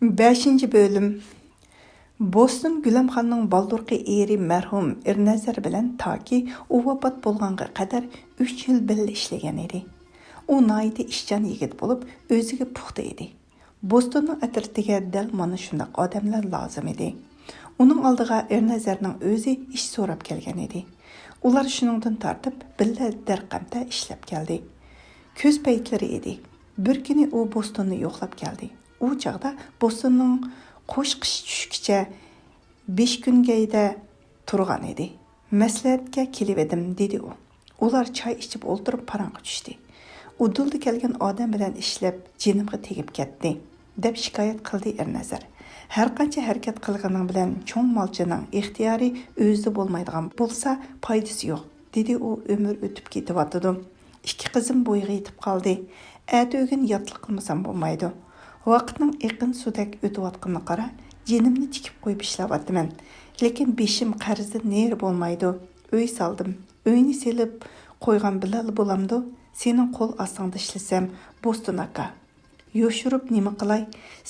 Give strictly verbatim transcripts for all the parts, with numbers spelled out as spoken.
بەشىنچى بۆلۈم. بوستون گۈلەمخاننىڭ بالدۇرقى ئېرى مەرھۇم ئېرنەزەر بىلەن تاكى ئۇ ۋاپات بولغانغا قەدەر ئۈچ يىل بىللە ئىشلىگەن ئىدى. ئۇ ناھايىتى ئىشچان يىگىت بولۇپ، ئۆزىگە پۇختا ئىدى. بوستوننىڭ ئەترىتىگە دەل مانا شۇنداق ئادەملەر لازىم ئىدى. ئۇنىڭ ئالدىغا ئېرنەزەرنىڭ ئۆزى ئىش سوراپ كەلگەن ئىدى. ئۇلار شۇنىڭدىن تارتىپ بىللە دەرقەمتە ئىشلەپ كەلدى. كۈز پەيتلىرى ئىدى. بىر كۈنى ئۇ بوستوننى يوقلاپ كەلدى. ئۇ چاغدا بوستوننىڭ قوش قىش چۈشكىچە بېشكۈنگەيدە تۇرغان ئىدى. مەسلىھەتكە كېلىۋىدىم، دېدى ئۇ. ئۇلار چاي ئىچىپ ئولتۇرۇپ پاراڭغا چۈشتى. ئۇدۇلدا كەلگەن ئادەم بىلەن ئىشلەپ، جېنىمغا تېگىپ كەتتى، دەپ شىكايەت قىلدى ئېرنەزەر. ھەرقانچە ھەرىكەت قىلغىنىڭ بىلەن چوڭ مالچىنىڭ ئىختىيارى ئۆزىدە بولمايدىغان بولسا، پايدىسى يوق، دېدى ئۇ. ئۆمۈر ئۆتۈپ كېتىۋاتىدۇ. ئىككى قىزىم بويىغا يېتىپ قالدى. ئەتىگۈن ياتلىق قىلمىسام بولمايدۇ. ۋاقىتنىڭ ئېقىن سۇدەك ئۆتۈۋاتقىنىغا قارا، جېنىمنى تىكىپ قويۇپ ئىشلەۋاتىمەن. لېكىن بېشىم قەرزدىن نېرى بولمايدۇ. ئۆي سالدىم. ئۆينى سېلىپ قويغان بىلەنلا بولامدۇ؟ سېنىڭ قول ئاستىڭدا ئىشلىسەم، بوستون ئاكا. يوشۇرۇپ نېمە قىلاي؟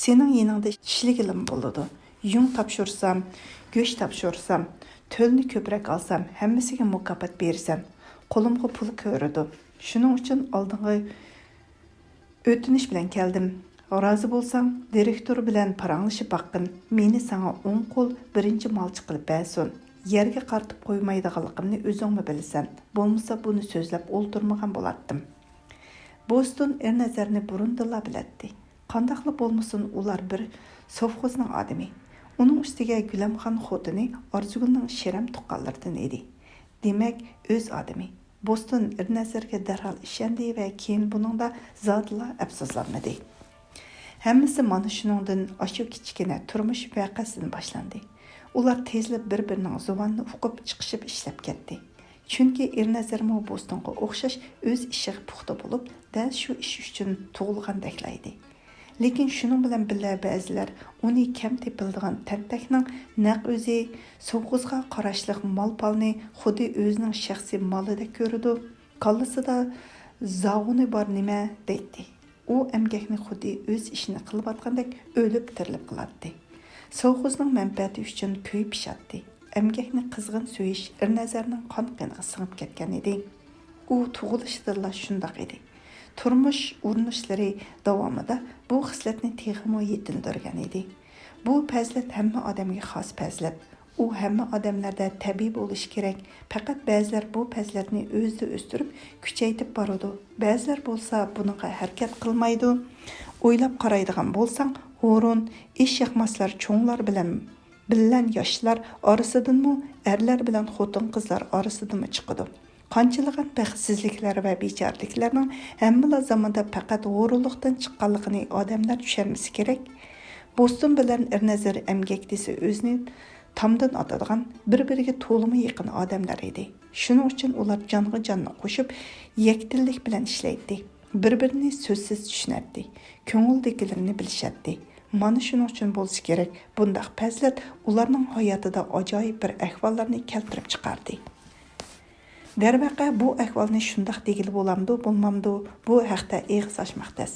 سېنىڭ يېنىڭدا ئىشلىگىلىمۇ بولىدۇ. يۇڭ تاپشۇرسام، گۆش تاپشۇرسام، تۆلنى كۆپرەك ئالسام، ھەممىسىگە مۇكاپات بېرىسەن. قولۇمغا پۇل كىرىدۇ. شۇنىڭ ئۈچۈن ئالدىڭغا ئۆتۈنۈش بىلەن كەلدىم. رازى بولساڭ، دىرېكتور بىلەن پاراڭلىشىپ باققىن. مېنى ساڭا ئوڭ قول بىرىنچى مالچى قىلىپ بەرسۇن. يەرگە قارىتىپ قويمايدىغانلىقىمنى ئۆزۈڭمۇ بىلىسەن. بولمىسا بۇنى سۆزلەپ ئولتۇرمىغان بولاتتىم. بوستون ئېرنەزەرنى بۇرۇندىنلا بىلەتتى. قانداقلا بولمىسۇن، ئۇلار بىر سوفخوزنىڭ ئادىمى. ئۇنىڭ ئۈستىگە گۈلەمخان خوتۇنى ئارزۇگۈلنىڭ شىرەم تۇغقانلىرىدىن ئىدى. دېمەك، ئۆز ئادىمى. بوستون ئېرنەزەرگە دەرھال ئىشەندى ۋە كېيىن بۇنىڭدا زادىلا ئەپسۇسلانمىدى. ھەممىسى مانا شۇنىڭدىن، ئاشۇ كىچىككىنە تۇرمۇش ۋەقەسىدىن باشلاندى. ئۇلار تېزلا بىر-بىرىنىڭ زۇۋانىنى ئۇقۇپ چىقىشىپ ئىشلەپ كەتتى. چۈنكى ئېرنەزەرمۇ بوستونغا ئوخشاش ئۆز ئىشىغا پۇختا بولۇپ، دەل شۇ ئىش ئۈچۈن تۇغۇلغاندەكلا ئىدى. لېكىن شۇنىڭ بىلەن بىللە بەزىلەر ئۇنى كەم تېپىلىدىغان تەنتەكنىڭ نەق ئۆزى، سوفخوزغا قاراشلىق مال-پالنى خۇددى ئۆزىنىڭ شەخسىي مالىدەك كۆرىدۇ. كاللىسىدا زاغۇنى بار نېمە دەيتتى. ئۇ ئەمگەكنى خۇددى ئۆز ئىشىنى قىلىۋاتقاندەك ئۆلۈپ-تىرىلىپ قىلاتتى. سوفخوزنىڭ مەنپەئەتى ئۈچۈن كۆيۈپ پىشاتتى. ئەمگەكنى قىزغىن سۆيۈش ئېرنەزەرنىڭ قان-قېنىغا سىڭىپ كەتكەن ئىدى. ئۇ تۇغۇلۇشىدىنلا شۇنداق ئىدى. تۇرمۇش ئۇرۇنۇشلىرى داۋامىدا بۇ خىسلەتنى تېخىمۇ يېتىلدۈرگەن ئىدى. بۇ پەزىلەت ھەممە ئادەمگە خاس پەزىلەت. ئۇ ھەممە ئادەملەردە تەبىئىي بولۇشى كېرەك. پەقەت بەزىلەر بۇ پەزىلەتنى ئۆزىدە ئۆستۈرۈپ، كۈچەيتىپ بارىدۇ. بەزىلەر بولسا بۇنىڭغا ھەرىكەت قىلمايدۇ. ئويلاپ قارايدىغان بولساڭ، ھۇرۇن، ئىش ياقماسلار چوڭلار بىلەن بىلەن ياشلار ئارىسىدىنمۇ، ئەرلەر بىلەن خوتۇن-قىزلار ئارىسىدىنمۇ چىقىدۇ. قانچىلىغان بەختسىزلىكلەر ۋە بىچارىلىكلەرنىڭ ھەممىلا زاماندا پەقەت ھۇرۇنلۇقتىن چىققانلىقىنى ئادەملەر چۈشەنمىسە كېرەك. بوستون بىلەن ئېرنەزەر ئەمگەك دېسە ئۆزىنى تامدىن ئاتىدىغان، بىر-بىرىگە تولىمۇ يېقىن ئادەملەر ئىدى. شۇنىڭ ئۈچۈن ئۇلار جانغا جاننى قوشۇپ، يەكدىللىك بىلەن ئىشلەيتتى. بىر-بىرىنى سۆزسىز چۈشىنەتتى. كۆڭۈلدىكىلىرىنى بىلىشەتتى. مانا شۇنىڭ ئۈچۈن بولسا كېرەك، بۇنداق پەزىلەت ئۇلارنىڭ ھاياتىدا ئاجايىپ بىر ئەھۋاللارنى كەلتۈرۈپ چىقاردى. دەرۋەقە، بۇ ئەھۋالنى شۇنداق دېگىلى بولامدۇ، بولمامدۇ، بۇ ھەقتە ئېغىز ئاچماق تەس.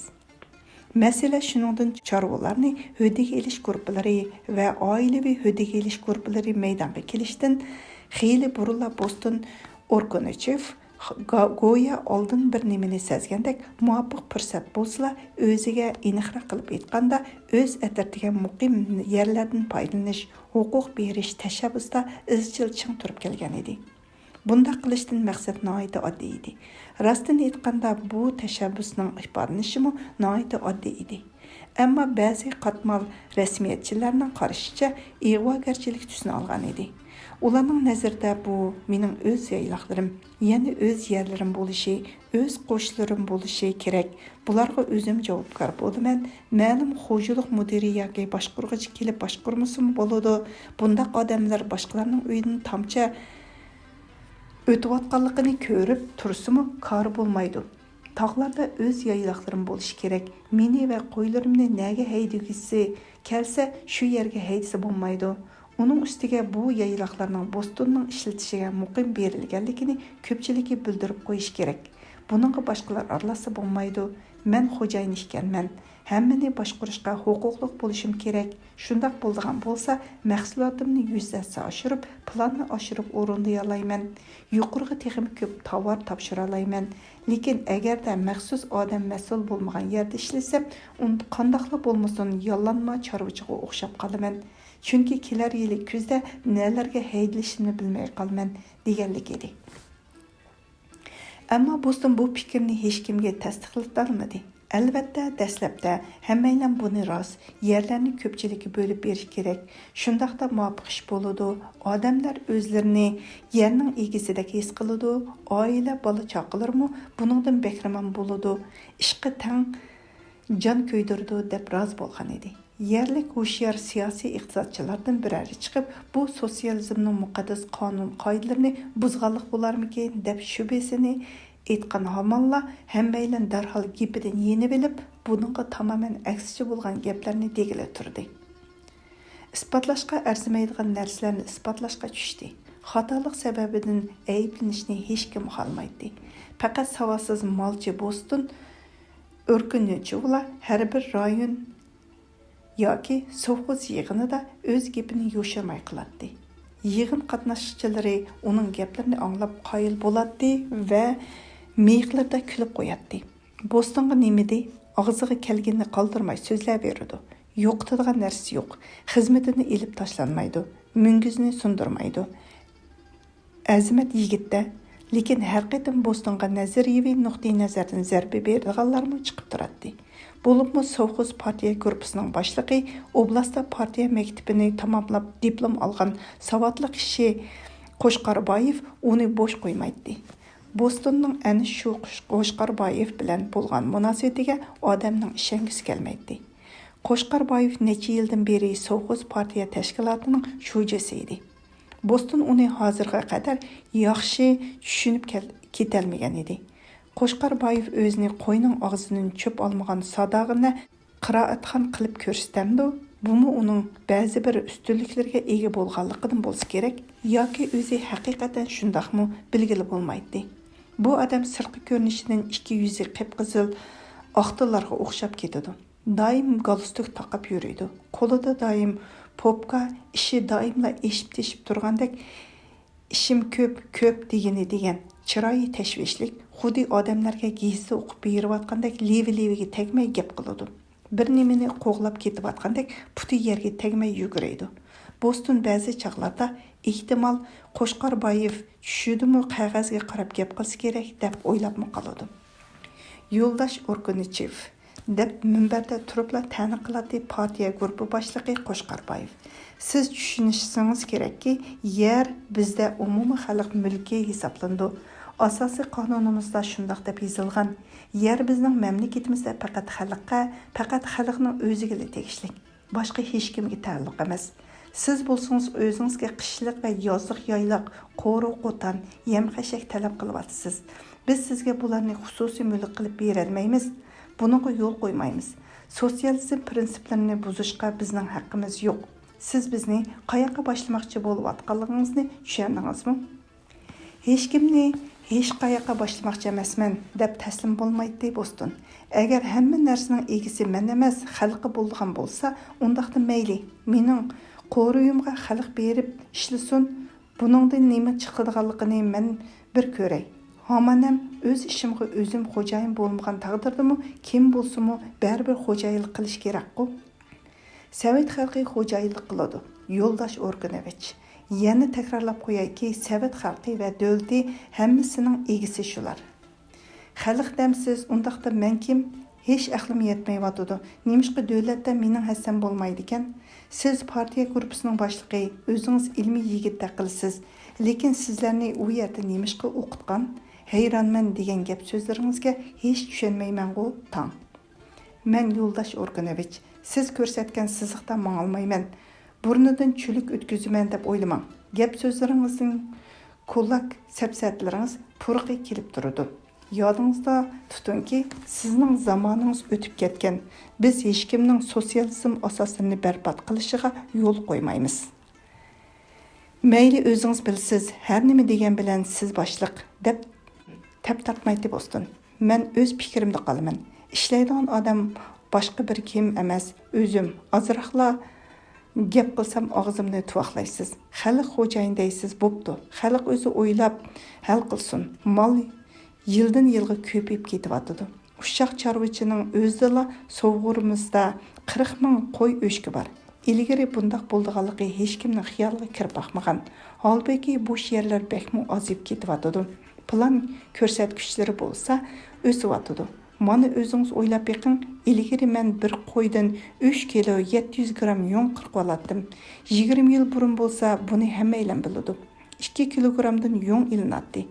مەسىلە شۇنىڭدىن چارۋىلارنى ھۆددىگە ئېلىش گۇرۇپپىلىرى ۋە ئائىلىۋى ھۆددىگە ئېلىش گۇرۇپپىلىرى مەيدانغا كېلىشتىن خېلى بۇرۇنلا بوستون ئوركونوچېف گا-، گويا ئالدىن بىر نېمىنى سەزگەندەك، مۇۋاپىق پۇرسەت بولسىلا، ئۆزىگە، ئېنىقراق قىلىپ ئېيتقاندا، ئۆز ئەترىتىگە مۇقىم يەرلەردىن پايدىلىنىش، ھوقۇق بېرىش تەشەببۇسىدا ئىزچىل چىڭ تۇرۇپ كەلگەن ئىدى. بۇنداق قىلىشتىن مەقسەت ناھايىتى ئاددىي ئىدى. راستىنى ئېيتقاندا، بۇ تەشەببۇسنىڭ ئىپادىلىنىشىمۇ ناھايىتى ئاددىي ئىدى. ئەمما بەزى قاتمال رەسمىيەتچىلەرنىڭ قارىشىچە، ئىغۋاگەرچىلىك تۈسىنى ئالغان ئىدى. ئۇلارنىڭ نەزىرىدە بۇ مېنىڭ ئۆز يايلاقلىرىم، يەنى ئۆز يەرلىرىم بولۇشى، ئۆز قوشلىرىم بولۇشى كېرەك. بۇلارغا ئۆزۈم جاۋابكار بولىمەن. مەلۇم خوجىلىق مۇدىرى ياكى باشقۇرغۇچى كېلىپ باشقۇرمىسىمۇ بولىدۇ. بۇنداق ئادەملەر باشقىلارنىڭ ئۆيىدىن تامچە ئۆتۈۋاتقانلىقىنى كۆرۈپ تۇرسىمۇ كارى بولمايدۇ. تاغلاردا ئۆز يايلاقلىرىم بولۇشى كېرەك. مېنى ۋە قويلىرىمنى نەگە ھەيدىگۈسى كەلسە، شۇ يەرگە ھەيدىسە بولمايدۇ. ئۇنىڭ ئۈستىگە بۇ يايلاقلارنىڭ بوستوننىڭ ئىشلىتىشىگە مۇقىم بېرىلگەنلىكىنى كۆپچىلىككە بىلدۈرۈپ قويۇش كېرەك. بۇنىڭغا باشقىلار ئارىلاشسا بولمايدۇ. مەن خوجايىن ئىكەنمەن. ھەممىنى باشقۇرۇشقا ھوقۇقلۇق بولۇشۇم كېرەك. شۇنداق بولىدىغان بولسا، مەھسۇلاتىمنى يۈز ھەسسە ئاشۇرۇپ، پىلاننى ئاشۇرۇپ ئورۇندىيالايمەن. يۇقىرىغا تېخىمۇ كۆپ تاۋار تاپشۇرالايمەن. لېكىن ئەگەردە مەخسۇس ئادەم مەسئۇل بولمىغان يەردە ئىشلىسەم، ئۇندا قانداقلا بولمىسۇن، ياللانما چارۋىچىغا ئوخشاپ قالىمەن. چۈنكى كېلەر يىلى كۈزدە نەلەرگە ھەيدىلىشىمنى بىلمەي قالىمەن، دېگەنلىك ئىدى. ئەمما بوستون بۇ پىكىرنى ھېچكىمگە تەستىقلىتالمىدى. ئەلۋەتتە، دەسلەپتە ھەممەيلەن بۇنى راست، يەرلەرنى كۆپچىلىككە بۆلۈپ بېرىش كېرەك. شۇنداقتا مۇۋاپىق ئىش بولىدۇ. ئادەملەر ئۆزلىرىنى يەرنىڭ ئىگىسىدەك ھېس قىلىدۇ. ئائىلە، بالا-چاقىلىرىمۇ بۇنىڭدىن بەھرىمەن بولىدۇ. ئىشقا تەڭ جان كۆيدۈرىدۇ، دەپ رازى بولغان ئىدى. يەرلىك ھوشيار سىياسىي ئىقتىسادچىلاردىن بىرەرى چىقىپ، بۇ سوتسىيالىزمنىڭ مۇقەددەس قانۇن-قائىدىلىرىنى بۇزغانلىق بولارمىكىن، دەپ شۈبھىسىنى ئېيتقان ھامانلا، ھەممەيلەن دەرھال گېپىدىن يېنىۋېلىپ، بۇنىڭغا تامامەن ئەكسىچە بولغان گەپلەرنى دېگىلى تۇردى. ئىسپاتلاشقا ئەرزىمەيدىغان نەرسىلەرنى ئىسپاتلاشقا چۈشتى. خاتالىق سەۋەبىدىن ئەيىبلىنىشنى ھېچكىم خالىمايتتى. پەقەت ساۋاتسىز مالچى بوستون ئۆركۈنۈچى بولا، ھەر بىر رايون ياكى سوفخوز يىغىنىدا ئۆز گېپىنى يوشۇرماي قىلاتتى. يىغىن قاتناشقۇچىلىرى ئۇنىڭ گەپلىرىنى ئاڭلاپ قايىل بولاتتى ۋە مىيىقلىرىدا كۈلۈپ قوياتتى. بوستونغا نېمىدى؟ ئاغزىغا كەلگىنىنى قالدۇرماي سۆزلەۋېرىدۇ. يوقىتىدىغان نەرسىسى يوق. خىزمىتىنى ئېلىپ تاشلانمايدۇ. مۈڭگۈزىنى سۇندۇرمايدۇ. ئەزىمەت يىگىت-دە، لېكىن ھەر قېتىم بوستونغا نەزەرىيىۋى نۇقتىئىنەزەردىن زەربە بېرىدىغانلارمۇ چىقىپ تۇراتتى. بولۇپمۇ سوفخوز پارتىيە گۇرۇپپىسىنىڭ باشلىقى، ئوبلاستتا پارتىيە مەكتىپىنى تاماملاپ دىپلوم ئالغان ساۋاتلىق كىشى قوشقاربايېف ئۇنى بوش قويمايتتى. بوستوننىڭ ئەنە شۇ قوش-، قوشقاربايېف بىلەن بولغان مۇناسىۋىتىگە ئادەمنىڭ ئىشەنگۈسى كەلمەيتتى. قوشقاربايېف نەچچە يىلدىن بېرى سوفخوز پارتىيە تەشكىلاتىنىڭ شۇجىسى ئىدى. بوستون ئۇنى ھازىرغا قەدەر ياخشى چۈشىنىپ كەل-، كېتەلمىگەن ئىدى. قوشقاربايېف ئۆزىنى قوينىڭ ئاغزىدىن چۆپ ئالمىغان ساداغىنە قىرائەتخان قىلىپ كۆرسىتەمدۇ؟ بۇمۇ ئۇنىڭ بەزى بىر ئۈستۈنلۈكلىرىگە ئىگە بولغانلىقىدىن بولسا كېرەك، ياكى ئۆزى ھەقىقەتەن شۇنداقمۇ بىلگىلى بولمايتتى. بۇ ئادەم سىرتقى كۆرۈنۈشىدىن ئىككى يۈزى قىپقىزىل ئاختىلارغا ئوخشاپ كېتىدۇ. دائىم گالستۇك تاقاپ يۈرىدۇ. قولىدا دائىم پوپكا، ئىشى دائىملا ئېشىپ-تېشىپ تۇرغاندەك، «ئىشىم كۆپ، كۆپ» دېگىنى دېگەن. چىرايى تەشۋىشلىك، خۇددى ئادەملەرگە گېزىت ئوقۇپ بېرىۋاتقاندەك لېۋە-لېۋىگە تەگمەي گەپ قىلىدۇ. بىر نېمىنى قوغلاپ كېتىۋاتقاندەك پۇتى يەرگە تەگمەي يۈگۈرىدۇ. بوستون بەزى چاغلاردا، ئېھتىمال، قوشقاربايېف چۈشىدىمۇ قەغەزگە قاراپ گەپ قىلسا كېرەك، دەپ ئويلاپمۇ قالىدۇ. يولداش ئوركۇنىچېف، دەپ مۇنبەردە تۇرۇپلا تەنە قىلاتتى پارتىيە گۇرۇپپا باشلىقى قوشقاربايېف. سىز چۈشىنىشىڭىز كېرەككى، يەر بىزدە ئومۇمىي خەلق مۈلكى ھېسابلىنىدۇ. ئاساسىي قانۇنىمىزدا شۇنداق دەپ يېزىلغان. يەر بىزنىڭ مەملىكىتىمىزدە پەقەت خەلققە، پەقەت خەلقنىڭ ئۆزىگىلا تېگىشلىك. باشقا ھېچكىمگە تەئەللۇق ئەمەس. سىز بولسىڭىز ئۆزىڭىزگە قىشلىق ۋە يازلىق يايلاق، قورۇ-قوتان، يەم-خەشەك تەلەپ قىلىۋاتىسىز. بىز سىزگە بۇلارنى خۇسۇسىي مۈلۈك قىلىپ بېرەلمەيمىز. بۇنىڭغا يول قويمايمىز. سوتسىيالىزم پىرىنسىپلىرىنى بۇزۇشقا بىزنىڭ ھەققىمىز يوق. سىز بىزنى قاياققا باشلىماقچى بولۇۋاتقانلىقىڭىزنى چۈشەندىڭىزمۇ؟ ھېچكىمنى ھېچقاياققا باشلىماقچى ئەمەسمەن، دەپ تەسلىم بولمايتتى بوستون. ئەگەر ھەممە نەرسىنىڭ ئىگىسى مەن ئەمەس، خەلقى بولىدىغان بولسا، ئۇنداقتا مەيلى، مېنىڭ قورۇيۇمغا خەلق بېرىپ ئىشلىسۇن، بۇنىڭدىن نېمە چىقىدىغانلىقىنى مەن بىر كۆرەي. ھامانەم ئۆز ئىشىمغا ئۆزۈم خوجايىن بولمىغان تەقدىردىمۇ، كىم بولسىمۇ بەرىبىر خوجايىنلىق قىلىش كېرەكقۇ؟ سەۋەت خەلقى خوجايىنلىق قىلىدۇ، يولداش ئوركۇنوۋىچ. يەنە تەكرارلاپ قويايكى، سەۋەت خەلقى ۋە دۆلىتى ھەممىسىنىڭ ئىگىسى شۇلار. خەلق دەمسىز، ئۇنداقتا مەن كىم؟ ھېچ ئەقلىم يەتمەيۋاتىدۇ. نېمىشقا دۆلەتتە مېنىڭ ھەسسەم بولمايدىكەن؟ سىز پارتىيە گۇرۇپپىسىنىڭ باشلىقى، ئۆزىڭىز ئىلمىي يىگىتتەك قىلىسىز. لېكىن سىزلەرنى ئۇ يەردە نېمىشقا ئوقۇتقان؟ ھەيرانمەن دېگەن گەپ سۆزلىرىڭىزگە ھېچ چۈشەنمەيمەنغۇ، تاڭ. مەن يولداش ئوركۇنوۋىچ، سىز كۆرسەتكەن سىزىقتا ماڭالمايمەن. بۇرنىدىن چۈلۈك ئۆتكۈزىمەن دەپ ئويلىماڭ. گەپ سۆزلىرىڭىزنىڭ كۇلاك سەپسەتىلىرىڭىز پۇرىقى كېلىپ تۇرىدۇ. يادىڭىزدا تۇتۇڭكى، سىزنىڭ زامانىڭىز ئۆتۈپ كەتكەن. بىز ھېچكىمنىڭ سوتسىيالىزم ئاساسلىرىنى بەربات قىلىشىغا يول قويمايمىز. مەيلى، ئۆزىڭىز بىلىسىز، ھەر نېمە دېگەن بىلەن سىز باشلىق، دەپ تەپ تارتمايتتى بوستون. مەن ئۆز پىكرىمدە قالىمەن. ئىشلەيدىغان ئادەم باشقا بىر كىم ئەمەس، ئۆزۈم. ئازراقلا گەپ قىلسام، ئاغزىمنى تۇۋاقلايسىز. خەلق خوجايىن دەيسىز، بوپتۇ. خەلق ئۆزى ئويلاپ ھەل قىلسۇن. مال يىلدىن يىلغا كۆپىيىپ كېتىۋاتىدۇ. ئۇششاق چارۋىچىنىڭ ئۆزىدىلا سوغۇرىمىزدا قىرىق مىڭ قوي ئۆچكە بار. ئىلگىرى بۇنداق بولىدىغانلىقى ھېچكىمنىڭ خىيالىغا كىرىپ باقمىغان. ھالبۇكى، بوش يەرلەر بەكمۇ ئازىيىپ كېتىۋاتىدۇ. پىلان كۆرسەتكۈچلىرى بولسا ئۆسۈۋاتىدۇ. مانا، ئۆزىڭىز ئويلاپ بېقىڭ، ئىلگىرى مەن بىر قويدىن ئۈچ كىلو يەتتە يۈز گرام يۇڭ قىرقىۋالاتتىم. يىگىرمە يىل بۇرۇن بولسا بۇنى ھەممەيلەن بىلىدۇ. ئىككى كىلوگرامدىن يۇڭ ئېلىناتتى.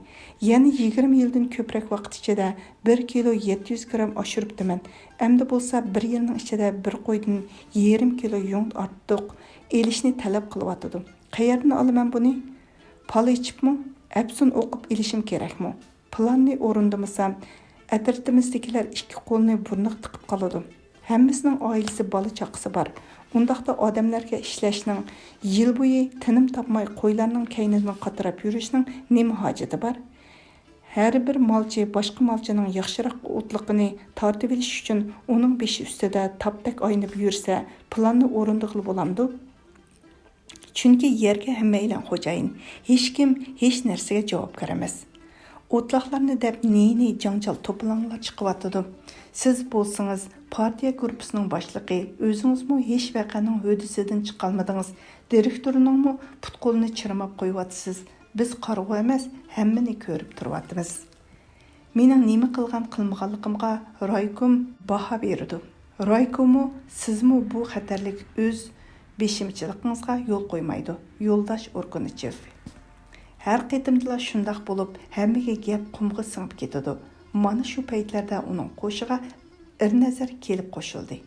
يەنە يىگىرمە يىلدىن كۆپرەك ۋاقىت ئىچىدە بىر كىلو يەتتە يۈز گرام ئاشۇرۇپتىمەن. ئەمدى بولسا بىر يىلنىڭ ئىچىدە بىر قويدىن يېرىم كىلو يۇڭ ئارتۇق ئېلىشنى تەلەپ قىلىۋاتىدۇ. قەيەردىن ئالىمەن بۇنى؟ پال ئېچىپمۇ؟ ئەپسۇن ئوقۇپ ئېلىشىم كېرەكمۇ؟ پىلاننى ئورۇندىمىسام، ئەترىتىمىزدىكىلەر ئىككى قولىنى بۇرنىغا تىقىپ قالىدۇ. ھەممىسىنىڭ ئائىلىسى، بالا-چاقىسى بار. ئۇنداقتا ئادەملەرگە ئىشلەشنىڭ، يىل بويى تىنىم تاپماي قويلارنىڭ كەينىدىن قاتراپ يۈرۈشنىڭ نېمە ھاجىتى بار؟ ھەر بىر مالچى باشقا مالچىنىڭ ياخشىراق ئوتلىقىنى تارتىۋېلىش ئۈچۈن ئۇنىڭ بېشى ئۈستىدە تاپتەك ئايلىنىپ يۈرسە، پىلاننى ئورۇندىغىلى بولامدۇ؟ چۈنكى يەرگە ھەممەيلەن خوجايىن، ھېچكىم ھېچ نەرسىگە جاۋابكار ئەمەس. ئوتلاقلارنى دەپ نى-نى جاڭجال توپىلاڭلار چىقىۋاتىدۇ. سىز بولسىڭىز پارتىيە گۇرۇپپىسىنىڭ باشلىقى، ئۆزىڭىزمۇ ھېچ ۋەقەنىڭ ھۆددىسىدىن چىقالمىدىڭىز. دىرېكتورنىڭمۇ پۇت-قولىنى چىرماپ قويۇۋاتىسىز. بىز قارىغۇ ئەمەس، ھەممىنى كۆرۈپ تۇرۇۋاتىمىز. مېنىڭ نېمە قىلغان قىلمىغانلىقىمغا رايكوم باھا بېرىدۇ. رايكوممۇ، سىزمۇ بۇ خەتەرلىك ئۆز بېشىمچىلىقىڭىزغا يول قويمايدۇ، يولداش ئوركۇنىچېف. ھەر قېتىمدىلا شۇنداق بولۇپ، ھەممىگە گەپ قۇمغا سىڭىپ كېتىدۇ. مانا شۇ پەيتلەردە ئۇنىڭ قوشىغا ئېرنەزەر كېلىپ قوشۇلدى.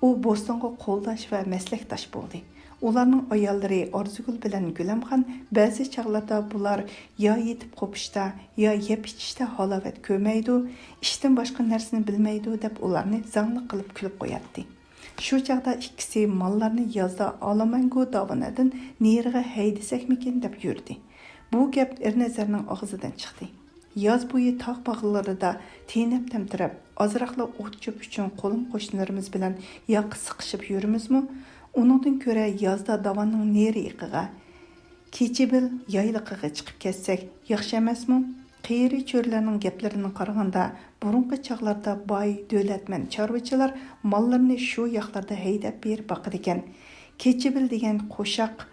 ئۇ بوستونغا قولداش ۋە مەسلەكداش بولدى. ئۇلارنىڭ ئاياللىرى ئارزۇگۈل بىلەن گۈلەمخان بەزى چاغلاردا بۇلار يا يېتىپ قوپۇشتا، يا يەپ ئىچىشتە ھالاۋەت كۆرمەيدۇ، ئىشتىن باشقا نەرسىنى بىلمەيدۇ دەپ ئۇلارنى زاڭلىق قىلىپ كۈلۈپ قوياتتى. شۇ چاغدا ئىككىسى ماللارنى يازدا ئالامەنگۇ داۋىنىدىن نېرىغا ھەيدىسەكمىكىن دەپ يۈردى. بۇ گەپ ئېرنەزەرنىڭ ئاغزىدىن چىقتى. ياز بويى تاغ باغلىرىدا تېنەپ-تەمتىرەپ، ئازراقلا ئوت-چۆپ ئۈچۈن قولۇم-قوشنىلىرىمىز بىلەن ياقا سىقىشىپ يۈرىمىزمۇ؟ ئۇنىڭدىن كۆرە يازدا داۋاننىڭ نېرى يېقىغا، كېچىبىل يايلىقىغا چىقىپ كەتسەك ياخشى ئەمەسمۇ؟ قېرى-چۆرىلەرنىڭ گەپلىرىدىن قارىغاندا، بۇرۇنقى چاغلاردا باي، دۆلەتمەن چارۋىچىلار ماللىرىنى شۇ ياقلاردا ھەيدەپ بېرىپ باقىدىكەن. كېچىبىل دېگەن قوشاق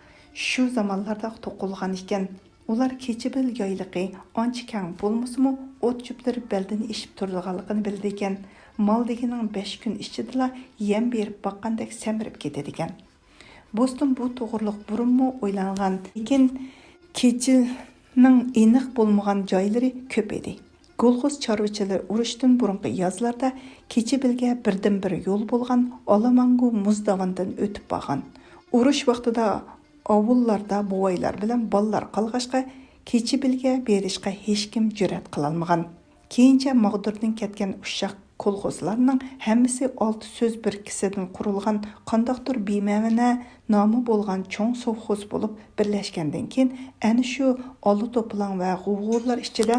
شۇ زامانلاردا توقۇلغان ئىكەن. ئۇلار كېچىبىل يايلىقى ئانچە كەڭ بولمىسىمۇ، ئوت-چۆپلىرى بەلدىن ئېشىپ تۇرىدىغانلىقىنى بىلىدىكەن. مال دېگىنىڭ بەش كۈن ئىچىدىلا يەم بېرىپ باققاندەك سەمرىپ كېتىدىكەن. بوستون بۇ توغرىلىق بۇرۇنمۇ ئويلانغان، لېكىن كېچىلنىڭ ئېنىق بولمىغان جايلىرى كۆپ ئىدى. كولخوز چارۋىچىلىرى ئۇرۇشتىن بۇرۇنقى يازلاردا كېچىبىلگە بىردىنبىر يول بولغان ئالامانگۇ مۇز داۋىنىدىن ئۆتۈپ بارغان. ئۇرۇش ۋاقتىدا ئاۋۇللاردا بوۋايلار بىلەن بالىلار قالغاچقا، كېچىبىلگە بېرىشقا ھېچكىم جۈرئەت قىلالمىغان. كېيىنچە ماغدۇردىن كەتكەن ئۇششاق كولخوزلارنىڭ ھەممىسى ئالتە سۆز بىرىككىسىدىن قۇرۇلغان قانداقتۇر بىمەنە نامى بولغان چوڭ سوۋخوز بولۇپ بىرلەشكەندىن كېيىن، ئەنە شۇ ئالا توپىلاڭ ۋە غۇۋغۇرلار ئىچىدە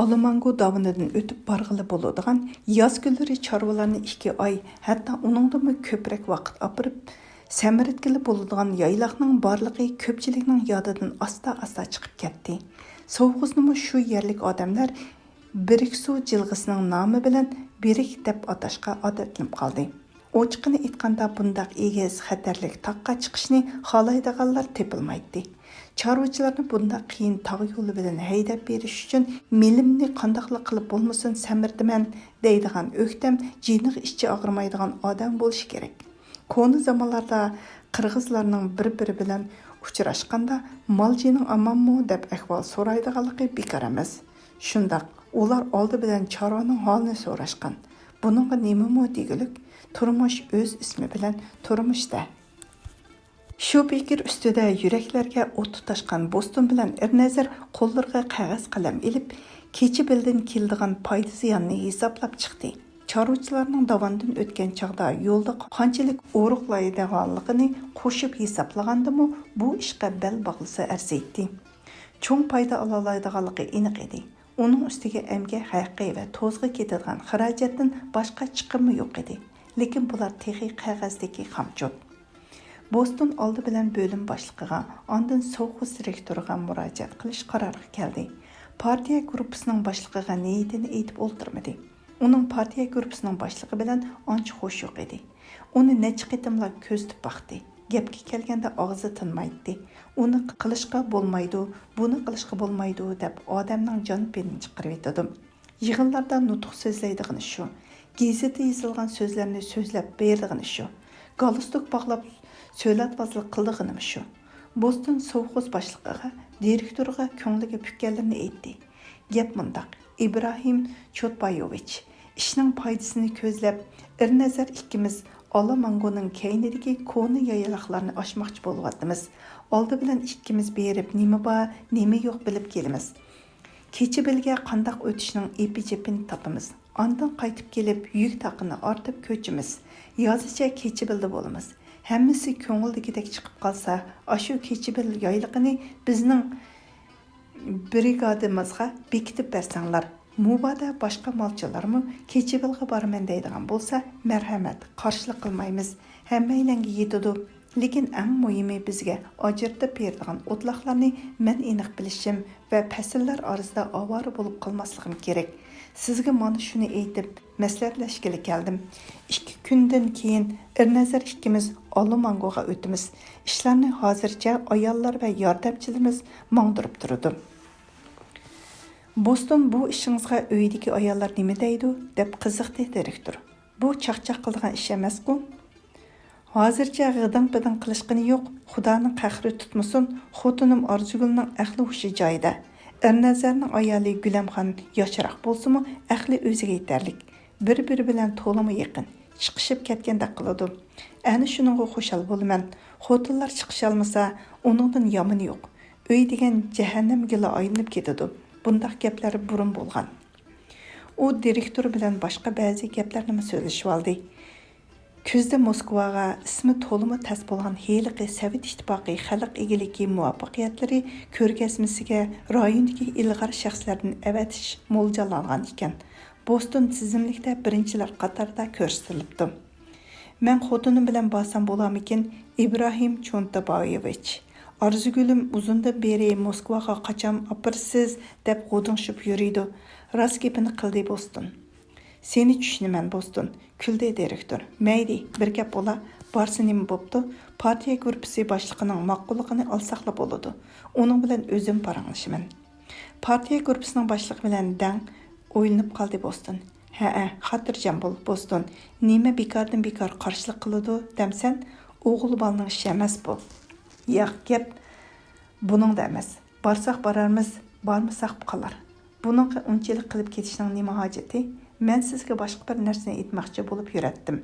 ئالامانگۇ داۋىنىدىن ئۆتۈپ بارغىلى بولىدىغان، ياز كۈنلىرى چارۋىلارنى ئىككى ئاي، ھەتتا ئۇنىڭدىنمۇ كۆپرەك ۋاقىت ئاپىرىپ سەمرىتكىلى بولىدىغان يايلاقنىڭ بارلىقى كۆپچىلىكنىڭ يادىدىن ئاستا-ئاستا چىقىپ كەتتى. سوۋخوزنىمۇ شۇ يەرلىك ئادەملەر بىرىكسۇ جىلغىسىنىڭ نامى بىلەن بىرىك دەپ ئاتاشقا ئادەتلىنىپ قالدى. ئوچۇقىنى ئېيتقاندا، بۇنداق ئېگىز، خەتەرلىك تاغقا چىقىشنى خالايدىغانلار تېپىلمايتتى. چارۋىچىلارنى بۇنداق قىيىن تاغ يولى بىلەن ھەيدەپ بېرىش ئۈچۈن، مېلىمنى قانداقلا قىلىپ بولمىسۇن سەمرىتىمەن دەيدىغان ئۆكتەم، جېنىغا ئىچى ئاغرىمايدىغان ئادەم بولۇشى كېرەك. كونا زامانلاردا قىرغىزلارنىڭ بىر-بىرى بىلەن ئۇچراشقاندا، مالچىنىڭ ئامانمۇ دەپ ئەھۋال سورايدىغانلىقى بىكار ئەمەس. شۇنداق، ئۇلار ئالدى بىلەن چارۋىنىڭ ھالىنى سوراشقان. بۇنىڭغا نېمىمۇ دېگۈلۈك، تۇرمۇش ئۆز ئىسمى بىلەن تۇرمۇش-دە. شۇ پىكىر ئۈستىدە يۈرەكلەرگە ئوت تۇتاشقان بوستون بىلەن ئېرنەزەر قوللىرىغا قەغەز قەلەم ئېلىپ، كېچىبىلدىن كېلىدىغان پايدا-زىياننى ھېسابلاپ چىقتى. چارۋىچىلارنىڭ داۋاندىن ئۆتكەن چاغدا يولدا قانچىلىك ئورۇقلايدىغانلىقىنى قوشۇپ ھېسابلىغاندىمۇ، بۇ ئىشقا بەل باغلىسا ئەرزىيتتى. چوڭ پايدا ئالالايدىغانلىقى ئېنىق ئىدى. ئۇنىڭ ئۈستىگە ئەمگەك ھەققى ۋە توزغا كېتىدىغان خىراجەتتىن باشقا چىقىممۇ يوق ئىدى. لېكىن بۇلار تېخى قەغەزدىكى خامچوت. بوستون ئالدى بىلەن بۆلۈم باشلىقىغا، ئاندىن سوۋخوز رېكتورىغا مۇراجىئەت قىلىش قارارىغا كەلدى. پارتىيە گۇرۇپپىسىنىڭ باشلىقىغا نىيىتىنى ئېيتىپ ئولتۇرمىدى. ئۇنىڭ پارتىيە گۇرۇپپىسىنىڭ باشلىقى بىلەن ئانچە خوشى يوق ئىدى. ئۇنى نەچچە قېتىملا كۆزىتىپ باقتى. گەپكە كەلگەندە ئاغزى تىنمايتتى. ئۇنى قىلىشقا بولمايدۇ، بۇنى قىلىشقا بولمايدۇ دەپ ئادەمنىڭ جان پېنىنى چىقىرىۋېتىدۇ. يىغىنلاردا نۇتۇق سۆزلەيدىغىنى شۇ. گېزىتتە يېزىلغان سۆزلەرنى سۆزلەپ بېرىدىغىنى شۇ. گالستۇك باغلاپ سۆلەتۋازلىق قىلىدىغىنىمۇ شۇ. بوستون سوۋخوز باشلىقىغا، دىرېكتورغا كۆڭلىگە پۈككەنلىرىنى ئېيتتى. گەپ مۇنداق، ئىبراھىم چوتبايوۋىچ، ئىشنىڭ پايدىسىنى كۆزلەپ، ئېرنەزەر ئىككىمىز ئالا مانگونىڭ كەينىدىكى كونا يايلاقلارنى ئاشماقچى بولۇۋاتىمىز. ئالدى بىلەن ئىككىمىز بېرىپ، نېمە بار، نېمە يوق بىلىپ كېلىمىز. كېچىبېلىگە قانداق ئۆتۈشنىڭ ئېپى-جېپىنى تاپىمىز. ئاندىن قايتىپ كېلىپ، يۈك تاقىنى ئارتىپ كۆچىمىز. يازىچە كېچىبېلدە بولىمىز. ھەممىسى كۆڭۈلدىكىدەك چىقىپ قالسا، ئاشۇ كېچىبېل يايلىقىنى بىزنىڭ برىگادىمىزغا بېكىتىپ بەرسەڭلار. مۇبادا باشقا مالچىلارمۇ كېچىبېلغا بارىمەن دەيدىغان بولسا، مەرھەمەت، قارشىلىق قىلمايمىز. ھەممەيلەنگە يېتىدۇ. لېكىن ئەڭ مۇھىمى بىزگە ئاجرىتىپ بېرىدىغان ئوتلاقلارنى مەن ئېنىق بىلىشىم ۋە پەسىللەر ئارىسىدا ئاۋارە بولۇپ قالماسلىقىم كېرەك. سىزگە مانا شۇنى ئېيتىپ، مەسلىھەتلەشكىلى كەلدىم. ئىككى كۈندىن كېيىن ئېرنەزەر ئىككىمىز ئالىمانگوغا ئۆتىمىز. ئىشلارنى ھازىرچە ئاياللار ۋە ياردەمچىلىرىمىز ماڭدۇرۇپ تۇرىدۇ. بوستون، بۇ ئىشىڭىزغا ئۆيدىكى ئاياللار نېمە دەيدۇ؟ دەپ قىزىقتى دىرېكتور. بۇ چاقچاق قىلىدىغان ئىش ئەمەسقۇ؟ ھازىرچە غىدىڭ-پىدىڭ قىلىشقىنى يوق، خۇدانىڭ قەھرى تۇتمىسۇن، خوتۇنۇم ئارزۇگۈلنىڭ ئەقلى-ھوشى جايىدا. ئېرنەزەرنىڭ ئايالى گۈلەمخان ياشراق بولسىمۇ، ئەقلى ئۆزىگە يېتەرلىك. بىر-بىرى بىلەن تولىمۇ يېقىن، چىقىشىپ كەتكەندەك قىلىدۇ. ئەنە شۇنىڭغا خۇشال بولىمەن. خوتۇنلار چىقىشالمىسا، ئۇنىڭدىن يامىنى يوق. ئۆي دېگەن جەھەننەمگىلا ئايلىنىپ كېتىدۇ. بۇنداق گەپلەر بۇرۇن بولغان. ئۇ دىرېكتور بىلەن باشقا بەزى گەپلەرنىمۇ سۆزلىشىۋالدى. كۈزدە موسكۋاغا ئىسمى تولىمۇ تەس بولغان ھېلىقى سوۋېت ئىتتىپاقى خەلق ئىگىلىكى مۇۋەپپەقىيەتلىرى كۆرگەزمىسىگە رايوندىكى ئىلغار شەخسلەردىن ئەۋەتىش مولجاللانغان ئىكەن. بوستون تىزىملىكتە بىرىنچىلەر قاتارىدا كۆرسىتىلىپتۇ. مەن خوتۇنۇم بىلەن بارسام بولارمىكىن، ئىبراھىم چونتابايېۋىچ؟ ئارزۇگۈلۈم ئۇزۇندىن بېرى موسكۋاغا قاچان ئاپىرىسىز دەپ غودۇڭشىپ يۈرىدۇ. راست گېپىنى قىلدى بوستون. سېنى چۈشىنىمەن، بوستون، كۈلدى دىرېكتور. مەيلى، بىر گەپ بولا، بارسا نېمە بوپتۇ؟ پارتىيە گۇرۇپپىسى باشلىقىنىڭ ماقۇللۇقىنى ئالساقلا بولىدۇ. ئۇنىڭ بىلەن ئۆزۈم پاراڭلىشىمەن. پارتىيە گۇرۇپپىسىنىڭ باشلىقى بىلەن دەڭ. ئويلىنىپ قالدى بوستون. ھەئە، خاتىرجەم بول، بوستون. نېمە بىكاردىن بىكار قارشىلىق قىلىدۇ دەمسەن؟ ئوغۇل بالىنىڭ ئىشى ئەمەس بۇ. ياق، گەپ بۇنىڭدا ئەمەس. بارساق بارارمىز، بارمىساق قالار. بۇنىڭغا ئۇنچىلىك قىلىپ كېتىشنىڭ نېمە ھاجىتى؟ مەن سىزگە باشقا بىر نەرسىنى ئېيتماقچى بولۇپ يۈرەتتىم.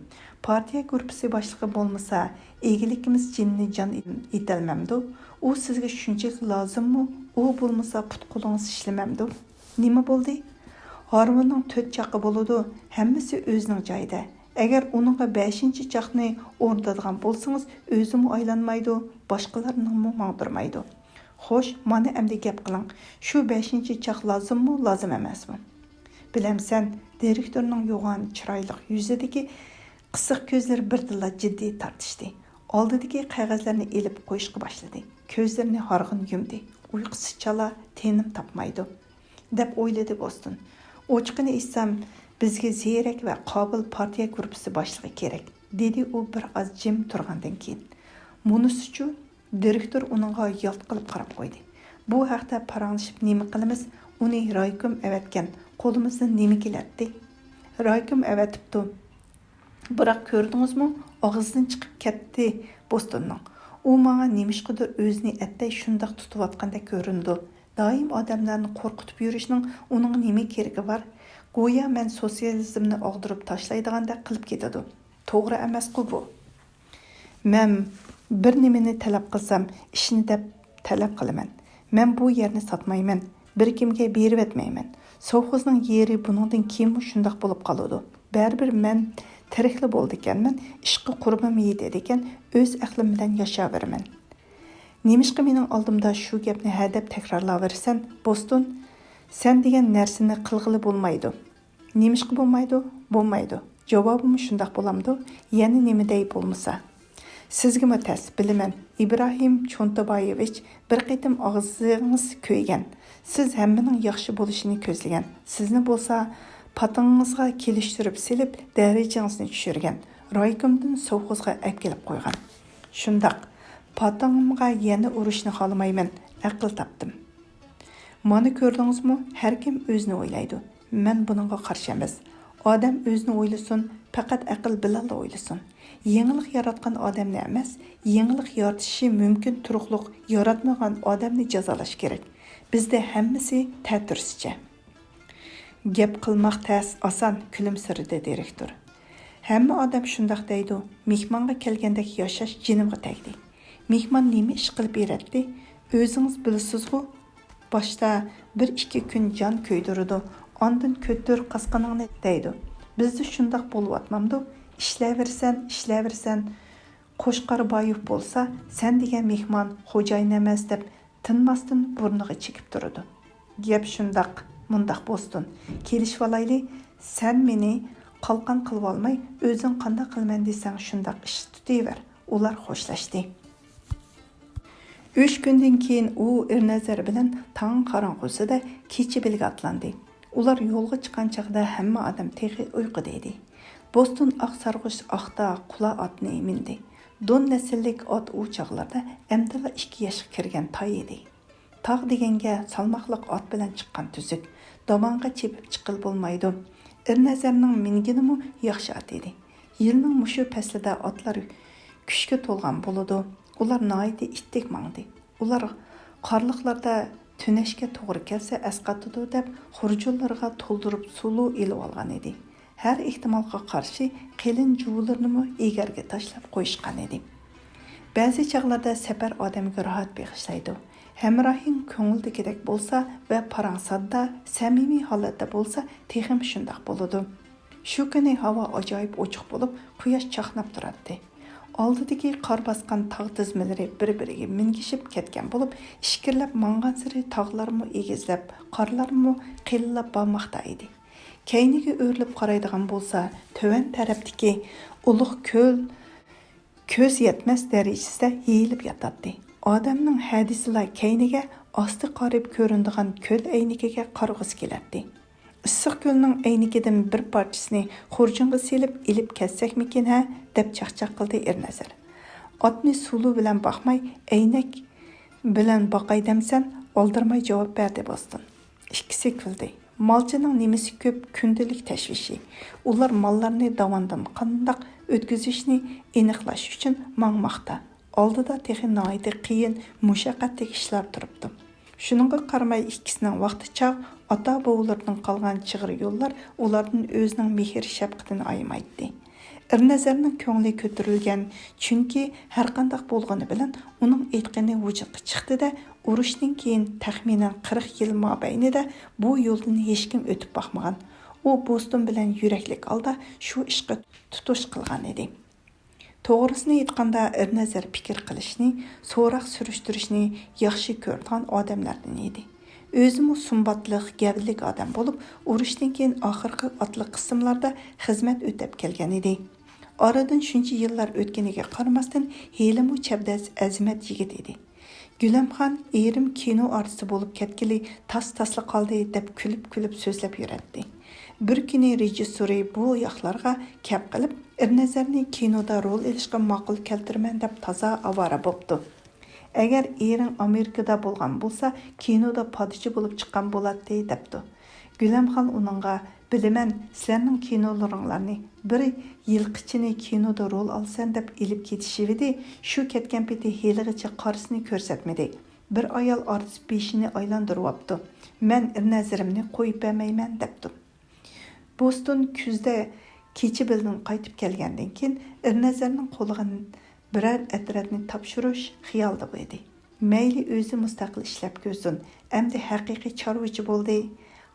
پارتىيە گۇرۇپپىسى باشلىقى بولمىسا، ئىگىلىكىمىز جېنىنى جان ئېتەلمەمدۇ؟ ئۇ سىزگە شۇنچىلىك لازىممۇ؟ ئۇ بولمىسا پۇت-قولىڭىز ئىشلىمەمدۇ؟ نېمە بولدى؟ ھارۋىنىڭ تۆت چاقى بولىدۇ، ھەممىسى ئۆزىنىڭ جايىدا. ئەگەر ئۇنىڭغا بەشىنچى چاقنى ئورنىتىدىغان بولسىڭىز، ئۆزىمۇ ئايلانمايدۇ، باشقىلارنىڭمۇ ماڭدۇرمايدۇ. خوش، مانا ئەمدى گەپ قىلىڭ، شۇ بەشىنچى چاق لازىممۇ، لازىم ئەمەسمۇ؟ بىلەمسەن، دىرېكتورنىڭ يوغان چىرايلىق يۈزىدىكى قىسىق كۆزلىرى بىردىنلا جىددىي تارتىشتى. ئالدىدىكى قەغەزلەرنى ئېلىپ قويۇشقا باشلىدى. كۆزلىرىنى ھارغىن يۇمدى. ئۇيقۇسى چالا، تىنىم تاپمايدۇ، دەپ ئويلىدى بوستون. ئوچۇقىنى ئېيتسام، بىزگە زېرەك ۋە قابىل پارتىيە گۇرۇپپىسى باشلىقى كېرەك، دېدى ئۇ بىر ئاز جىم تۇرغاندىن كېيىن. مۇنىسىچۇ؟ دىرېكتور ئۇنىڭغا يالت قىلىپ قاراپ قويدى. بۇ ھەقتە پاراڭلىشىپ نېمە قىلىمىز؟ ئۇنى رايكوم ئەۋەتكەن، قولىمىزدىن نېمە كېلەتتى؟ رايكوم ئەۋەتىپتۇ. بىراق كۆردىڭىزمۇ؟ ئاغزىدىن چىقىپ كەتتى بوستوننىڭ. ئۇ ماڭا نېمىشقىدۇر ئۆزىنى ئەتەي شۇنداق تۇتۇۋاتقاندەك كۆرۈنىدۇ. دائىم ئادەملەرنى قورقۇتۇپ يۈرۈشنىڭ ئۇنىڭغا نېمە كېرىكى بار؟ گويا مەن سوتسىيالىزمنى ئاغدۇرۇپ تاشلايدىغاندەك قىلىپ كېتىدۇ. توغرا ئەمەسقۇ بۇ؟ مەن بىر نېمىنى تەلەپ قىلسام، ئىشنى دەپ تەلەپ قىلىمەن. مەن بۇ يەرنى ساتمايمەن، بىر كىمگە بېرىۋەتمەيمەن. سوۋخوزنىڭ يېرى بۇنىڭدىن كېيىنمۇ شۇنداق بولۇپ قالىدۇ. بەرىبىر مەن تىرىكلا بولىدىكەنمەن، ئىشقا قۇربىمۇ يېتىدىكەن، ئۆز ئەقلىم بىلەن ياشاۋېرىمەن. نېمىشقا مېنىڭ ئالدىمدا شۇ گەپنى ھە دەپ تەكرارلاۋېرىسەن، بوستون؟ سەن دېگەن نەرسىنى قىلغىلى بولمايدۇ. نېمىشقا بولمايدۇ؟ بولمايدۇ. جاۋابىمۇ شۇنداق بولامدۇ؟ يەنە نېمە دەي بولمىسا؟ سىزگىمۇ تەس، بىلىمەن، ئىبراھىم چونتابايېۋىچ، بىر قېتىم ئاغزىڭىز كۆيگەن. سىز ھەممىنىڭ ياخشى بولۇشىنى كۆزلىگەن. سىزنى بولسا پاتىڭىڭىزغا كېلىشتۈرۈپ سېلىپ، دەرىجىڭىزنى چۈشۈرگەن. رايكومدىن سوۋخوزغا ئەكېلىپ قويغان. شۇنداق، پاتىڭىمغا يەنە ئۇرۇشنى خالىمايمەن، ئەقىل تاپتىم. مانا كۆردىڭىزمۇ، ھەركىم ئۆزىنى ئويلايدۇ. مەن بۇنىڭغا قارشى ئەمەس. ئادەم ئۆزىنى ئويلىسۇن، پەقەت ئەقىل بىلەنلا ئويلىسۇن. يېڭىلىق ياراتقان ئادەمنى ئەمەس، يېڭىلىق يارىتىشى مۇمكىن تۇرۇقلۇق ياراتمىغان ئادەمنى جازالاش كېرەك. بىزدە ھەممىسى تەتۈرىسىچە. گەپ قىلماق تەس، ئاسان، كۈلۈمسىرىدى دىرېكتور. ھەممە ئادەم شۇنداق دەيدۇ، مېھمانغا كەلگەندەك ياشاش جېنىمغا تەگدى. مېھمان نېمە ئىش قىلىپ بېرەتتى؟ ئۆزىڭىز بىلىسىزغۇ؟ باشتا بىر ئىككى كۈن جان كۆيدۈرىدۇ، ئاندىن كۆتۈر قاسقىنىڭنى دەيدۇ. بىزدە شۇنداق بولۇۋاتمامدۇ؟ ئىشلەۋېرىسەن، ئىشلەۋېرىسەن. قوشقار بايوف بولسا، سەن دېگەن مېھمان خوجايىن ئەمەس دەپ تىنماستىن بۇرنىغا چېكىپ تۇرىدۇ. گەپ شۇنداق، مۇنداق بوستون. كېلىشىۋالايلى، سەن مېنى قالقان قىلىۋالماي، ئۆزۈڭ قانداق قىلىمەن دېسەڭ شۇنداق ئىش تۇتۇۋەر. ئۇلار خوشلاشتى. ئۈچ كۈندىن كېيىن ئۇ ئېرنەزەر بىلەن تاڭ قاراڭغۇسىدا كېچە بىلگە ئاتلاندى. ئۇلار يولغا چىققان چاغدا ھەممە ئادەم تېخى ئۇيقۇدا ئىدى. بوستون ئاق سارغۇچ ئاختا قۇلا ئاتنى مىندى. دون نەسىللىك ئات ئۇ چاغلاردا ئەمدىلا ئىككى ياشقا كىرگەن تاي ئىدى. تاغ دېگەنگە سالماقلىق ئات بىلەن چىققان تۈزۈك. داۋانغا چېپىپ چىققىلى بولمايدۇ. ئېرنەزەرنىڭ مىنگىنىمۇ ياخشى ئات ئىدى. يىلنىڭ مۇشۇ پەسلىدە ئاتلار كۈچكە تولغان بولىدۇ. ئۇلار ناھايىتى ئىتتىك ماڭدى. ئۇلار قارلىقلاردا تۈنەشكە توغرا كەلسە ئەسقاتىدۇ دەپ، خۇرجۇنلىرىغا تولدۇرۇپ سۇلۇ ئېلىۋالغان ئىدى. ھەر ئېھتىمالغا قارشى قېلىن جۇۋىلىرىنىمۇ ئېگەرگە تاشلاپ قويۇشقان ئىدى. بەزى چاغلاردا سەپەر ئادەمگە راھەت بېغىشلايدۇ. ھەمراھىڭ كۆڭۈلدىكىدەك بولسا ۋە پاراڭ ساددا، سەمىمىي ھالەتتە بولسا تېخىمۇ شۇنداق بولىدۇ. شۇ كۈنى ھاۋا ئاجايىپ ئوچۇق بولۇپ، قۇياش چاقناپ تۇراتتى. ئالدىدىكى قار باسقان تاغ تىزمىلىرى بىر-بىرىگە مىنگىشىپ كەتكەن بولۇپ، ئىچكىرىلەپ ماڭغانسېرى تاغلارمۇ ئېگىزلەپ، قارلارمۇ قېلىنلاپ بارماقتا ئىدى. كەينىگە ئۆرۈلۈپ قارايدىغان بولسا، تۆۋەن تەرەپتىكى ئۇلۇغ كۆل كۆز يەتمەس دەرىجىسىدە يېيىلىپ ياتاتتى. ئادەمنىڭ ھەدىسىلا كەينىگە ئاستى قارىيىپ كۆرۈنىدىغان كۆل ئەينىكىگە قارىغۇسى كېلەتتى. ئىسسىق كۆلنىڭ ئەينىكىدىن بىر پارچىسىنى خۇرجۇنغا سېلىپ ئېلىپ كەتسەكمىكىن ھە؟ دەپ چاقچاق قىلدى ئېرنەزەر. ئاتنى سۇلۇ بىلەن باقماي، ئەينەك بىلەن باقاي دەمسەن؟ ئالدىرىماي جاۋاب بەردى بوستون. ئىككىسى كۈلدى. مالچىنىڭ نېمىسى كۆپ، كۈندىلىك تەشۋىشى. ئۇلار ماللارنى داۋاندىن قانداق ئۆتكۈزۈشنى ئېنىقلاش ئۈچۈن ماڭماقتا. ئالدىدا تېخى ناھايىتى قىيىن، مۇشەققەتلىك ئىشلار تۇرۇپتۇ. شۇنىڭغا قارىماي، ئىككىسىنىڭ ۋاقتى چاغ، ئاتا-بوۋىلىرىدىن قالغان چىغىر يوللار ئۇلاردىن ئۆزىنىڭ مېھىر-شەپقىتىنى ئايىمايتتى. ئېرنەزەرنىڭ كۆڭلى كۆتۈرۈلگەن، چۈنكى ھەرقانداق بولغىنى بىلەن ئۇنىڭ ئېيتقىنى ۋۇجۇدقا چىقتى-دە، ئۇرۇشتىن كېيىن تەخمىنەن قىرىق يىل مابەينىدە بۇ يولدىن ھېچكىم ئۆتۈپ باقمىغان. ئۇ بوستون بىلەن يۈرەكلىك ھالدا شۇ ئىشقا تۇتۇش قىلغان ئىدى. توغرىسىنى ئېيتقاندا، ئېرنەزەر پىكىر قىلىشنى، سوراق سۈرۈشتۈرۈشنى ياخشى كۆرىدىغان ئادەملەردىن ئىدى. ئۆزىمۇ سۇمباتلىق، گەۋدىلىك ئادەم بولۇپ، ئۇرۇشتىن كېيىن ئاخىرقى ئاتلىق قىسىملاردا خىزمەت ئۆتەپ كەلگەن ئىدى. ئارىدىن شۇنچە يىللار ئۆتكىنىگە قارىماستىن، ھېلىمۇ چەبدەس، ئەزىمەت يىگىت ئىدى. گۈلەمخان، «ئېرىم كىنو ئارتىسى بولۇپ كەتكىلى تاس-تاسلا قالدى» دەپ كۈلۈپ-كۈلۈپ سۆزلەپ يۈرەتتى. بىر كۈنى رېژىسسورى بۇ ياقلارغا كەپ قېلىپ، ئېرنەزەرنى كىنودا رول ئېلىشقا ماقۇل كەلتۈرىمەن دەپ تازا ئاۋارە بوپتۇ. «ئەگەر ئېرىڭ ئامېرىكىدا بولغان بولسا، كىنودا پادىچى بولۇپ چىققان بولاتتى» دەپتۇ. گۈلەمخان ئۇنىڭغا، «بىلىمەن، سىلەرنىڭ كىنولىرىڭلارنى، بىر يىلقىچىنى كىنودا رول ئالىسەن دەپ ئېلىپ كېتىشىۋىدى، شۇ كەتكەن پېتى ھېلىغىچە قارىسىنى كۆرسەتمىدى. بىر ئايال ئارتىس بېشىنى ئايلاندۇرۇۋاپتۇ. مەن ئېرنەزىرىمنى قويۇپ بەرمەيمەن» دەپتۇ. بوستون كۈزدە كېچە بىلدىن قايتىپ كەلگەندىن كېيىن، ئېرنەزەرنىڭ قولىغا بىرەر ئەترەتنى تاپشۇرۇش خىيالىدا ئىدى. مەيلى ئۆزى مۇستەقىل ئىشلەپ كۆرسۇن، ئەمدى ھەقىقىي چارۋىچى بولدى.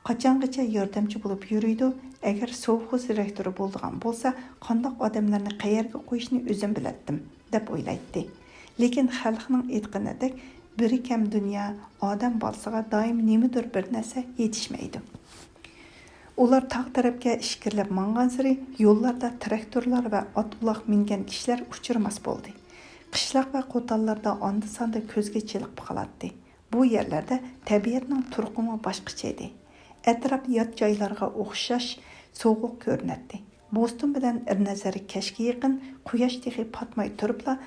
قاچانغىچە ياردەمچى بولۇپ يۈرىدۇ؟ ئەگەر سوۋخوز رېكتورى بولىدىغان بولسا، قانداق ئادەملەرنى قەيەرگە قويۇشنى ئۆزۈم بىلەتتىم، دەپ ئويلايتتى. لېكىن خەلقنىڭ ئېيتقىنىدەك، بىرىكەم دۇنيا ئادەم بالىسىغا دائىم نېمىدۇر بىر نەرسە يېتىشمەيدۇ. ئۇلار تاغ تەرەپكە ئىچكىرىلەپ ماڭغانسېرى يوللاردا تىراكتورلار ۋە ئات-ئۇلاغ مىنگەن كىشىلەر ئۇچرىماس بولدى. قىشلاق ۋە قوتانلاردا ئاندا-ساندا كۆزگە چېلىقىپ قالاتتى. بۇ يەرلەردە تەبىئەتنىڭ تۇرقىمۇ باشقىچە ئىدى. ئەتراپ يات جايلارغا ئوخشاش سوغۇق كۆرۈنەتتى. بوستون بىلەن ئېرنەزەر كەچكە يېقىن قۇياش تېخى پاتماي تۇرۇپلا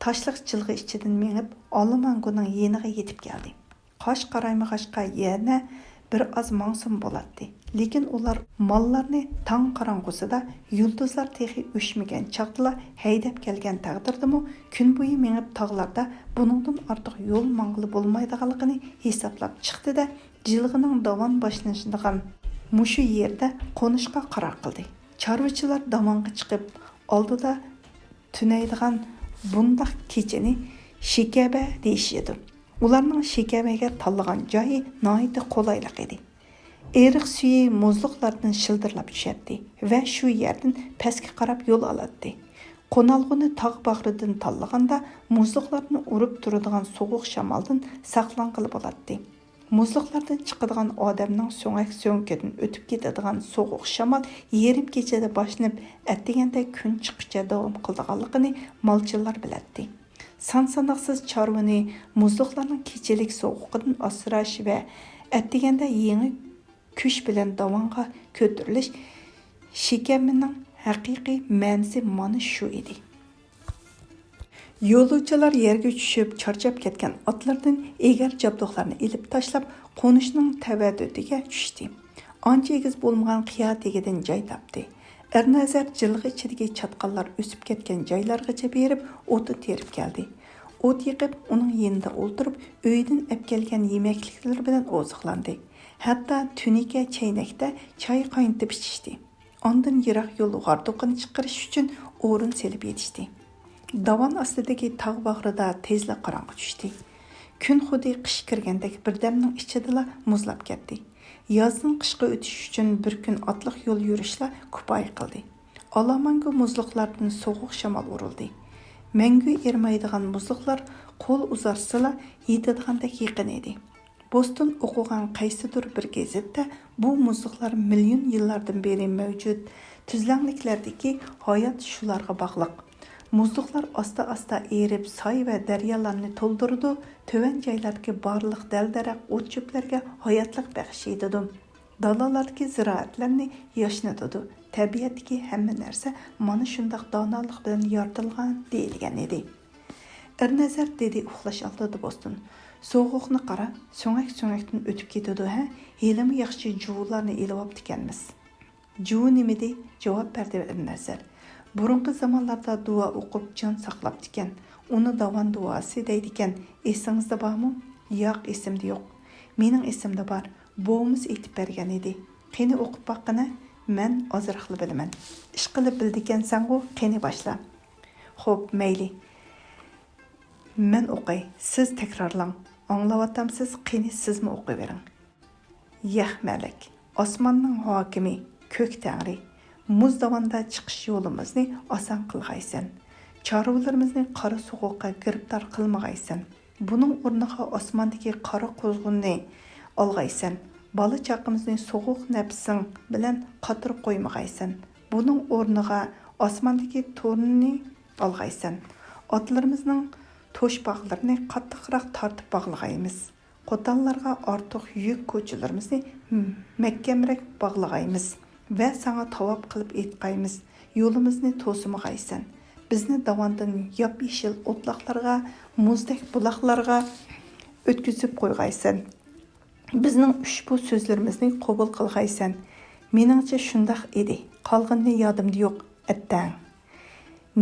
تاشلىق جىلغا ئىچىدىن مېڭىپ، ئالىمانگونىڭ يېنىغا يېتىپ كەلدى. قاش قارايمىغاچقا يەنە بىر ئاز ماڭسىمۇ بولاتتى. لېكىن ئۇلار ماللارنى تاڭ قاراڭغۇسىدا، يۇلتۇزلار تېخى ئۆچمىگەن چاغدىلا ھەيدەپ كەلگەن تەقدىردىمۇ، كۈن بويى مېڭىپ تاغلاردا بۇنىڭدىن ئارتۇق يول ماڭغىلى بولمايدىغانلىقىنى ھېسابلاپ چىقتى-دە، جىلغىنىڭ داۋان باشلىنىدىغان مۇشۇ يەردە قونۇشقا قارار قىلدى. چارۋىچىلار داۋانغا چىقىپ، ئالدىدا تۈنەيدىغان بۇنداق كېچىنى شىكەبە دېيىشىدۇ. ئۇلارنىڭ شىكەبەگە تاللىغان جايى ناھايىتى قولايلىق ئىدى. ئېرىق سۈيى مۇزلۇقلاردىن شىلدىرلاپ چۈشەتتى ۋە شۇ يەردىن پەسكە قاراپ يول ئالاتتى. قونالغۇنى تاغ باغرىدىن تاللىغاندا، مۇزلۇقلارنى ئۇرۇپ تۇرىدىغان سوغۇق شامالدىن ساقلانغىلى بولاتتى. مۇزلۇقلاردىن چىقىدىغان ئادەمنىڭ سۆڭەك سۆڭىكىدىن ئۆتۈپ كېتىدىغان سوغۇق شامال يېرىم كېچىدە باشلىنىپ، ئەتىگەندە كۈن چىققۇچە داۋام قىلىدىغانلىقىنى مالچىلار بىلەتتى. سان-ساناقسىز چارۋىنى مۇزلۇقلارنىڭ كېچىلىك سوغۇقىدىن ئاسراش ۋە ئەتىگەندە يېڭى كۈچ بىلەن داۋانغا كۆتۈرۈلۈش شىكەمىنىڭ ھەقىقىي مەنىسى مانا شۇ ئىدى. يولۇچىلار يەرگە چۈشۈپ، چارچاپ كەتكەن ئاتلىرىدىن ئېگەر جابدۇقلارنى ئېلىپ تاشلاپ، قونۇشنىڭ تەۋەدۈتىگە چۈشتى. ئانچە ئېگىز بولمىغان قىيا تېگىدىن جاي تاپتى. ئەرنەزەر جىلغا ئىچىدىكى چاتقاللار ئۆسۈپ كەتكەن جايلارغىچە بېرىپ، ئوتۇن تېرىپ كەلدى. ئوت يېقىپ، ئۇنىڭ يېنىدا ئولتۇرۇپ، ئۆيىدىن ئەپكەلگەن يېمەكلىكلىرى بىلەن ئوزۇقلاندى. ھەتتا تۈنىكە چەينەكتە چاي قاينىتىپ ئىچىشتى. ئاندىن يىراق يول ھاردۇقىنى چىقىرىش ئۈچۈن ئورۇن سېلىپ يېتىشتى. داۋان ئاستىدىكى تاغ باغرىدا تېزلا قاراڭغۇ چۈشتى. كۈن خۇددى قىش كىرگەندەك بىردەمنىڭ ئىچىدىلا مۇزلاپ كەتتى. يازدىن قىشقا ئۆتۈش ئۈچۈن بىر كۈن ئاتلىق يول يۈرۈشلا كۇپايە قىلدى. ئالامانگۇ مۇزلۇقلاردىن سوغۇق شامال ئۇرۇلدى. مەڭگۈ ئېرىمەيدىغان مۇزلۇقلار قول ئۇزارتسىلا يېتىدىغاندەك يېقىن ئىدى. بوستون ئوقۇغان قايسىدۇر بىر گېزىتتە بۇ مۇزلۇقلار مىليون يىللاردىن بېرى مەۋجۇت، تۈزلەڭلىكلەردىكى ھايات شۇلارغا باغلىق. مۇزلۇقلار ئاستا-ئاستا ئېرىپ، ساي ۋە دەريالارنى تولدۇرىدۇ، تۆۋەن جايلاردىكى بارلىق دەل-دەرەخ، ئوت-چۆپلەرگە ھاياتلىق بەخش ئېتىدۇ. دالالاردىكى زىرائەتلەرنى ياشنىتىدۇ. تەبىئەتتىكى ھەممە نەرسە مانا شۇنداق دانالىق بىلەن يارىتىلغان، دېيىلگەن ئىدى. ئەرنەزەر، دېدى ئۇخلاش ئالدىدا بوستون. سوغۇقنى قارا، سۆڭەك سۆڭەكتىن ئۆتۈپ كېتىدۇ ھە، ھېلىمۇ ياخشى جۇۋىلارنى ئېلىۋاپتىكەنمىز. جۇۋا نېمىدى؟ جاۋاب بەردى ئەرنەزەر. بۇرۇنقى زامانلاردا دۇئا ئوقۇپ جان ساقلاپتىكەن. ئۇنى داۋان دۇئاسى دەيدىكەن. ئېسىڭىزدە بارمۇ؟ ياق، ئېسىمدە يوق. مېنىڭ ئېسىمدە بار. بوۋىمىز ئېيتىپ بەرگەن ئىدى. قېنى ئوقۇپ باققىنە، مەن ئازراقلا بىلىمەن. ئىشقىلىپ بىلىدىكەنسەنغۇ، قېنى باشلا. خوپ، مەيلى. مەن ئوقۇي، سىز تەكرارلاڭ. ئاڭلاۋاتامسىز، قېنى سىزمۇ ئوقۇۋېرىڭ. يەھ مەلەك، ئاسماننىڭ ھاكىمى، كۆك تەڭرى، مۇز داۋاندا چىقىش يولىمىزنى ئاسان قىلغايسەن. چارۋىلىرىمىزنى قارا سوغۇققا گىرىپتار قىلمىغايسەن. بۇنىڭ ئورنىغا ئاسماندىكى قارا قۇزغۇننى ئالغايسەن. بالا چاقىمىزنى سوغۇق نەپىسىڭ بىلەن قاتۇرۇپ قويمىغايسەن. بۇنىڭ ئورنىغا ئاسماندىكى تورنىنى ئالغايسەن. ئاتلىرىمىزنىڭ توشباغلىرىنى قاتتىقراق تارتىپ باغلىغايمىز. قوتانلارغا ئارتۇق يۈك كوچىلىرىمىزنى مەھكەمرەك باغلىغايمىز ۋە ساڭا تاۋاپ قىلىپ ئېيتقايمىز، يولىمىزنى توسىمىغايسەن. بىزنى داۋاندىن ياپيېشىل ئوتلاقلارغا، مۇزدەك بۇلاقلارغا ئۆتكۈزۈپ قويغايسەن. بىزنىڭ ئۇشبۇ سۆزلىرىمىزنى قوبۇل قىلغايسەن. مېنىڭچە شۇنداق ئىدى. قالغىنى يادىمدا يوق. ئەتتەڭ.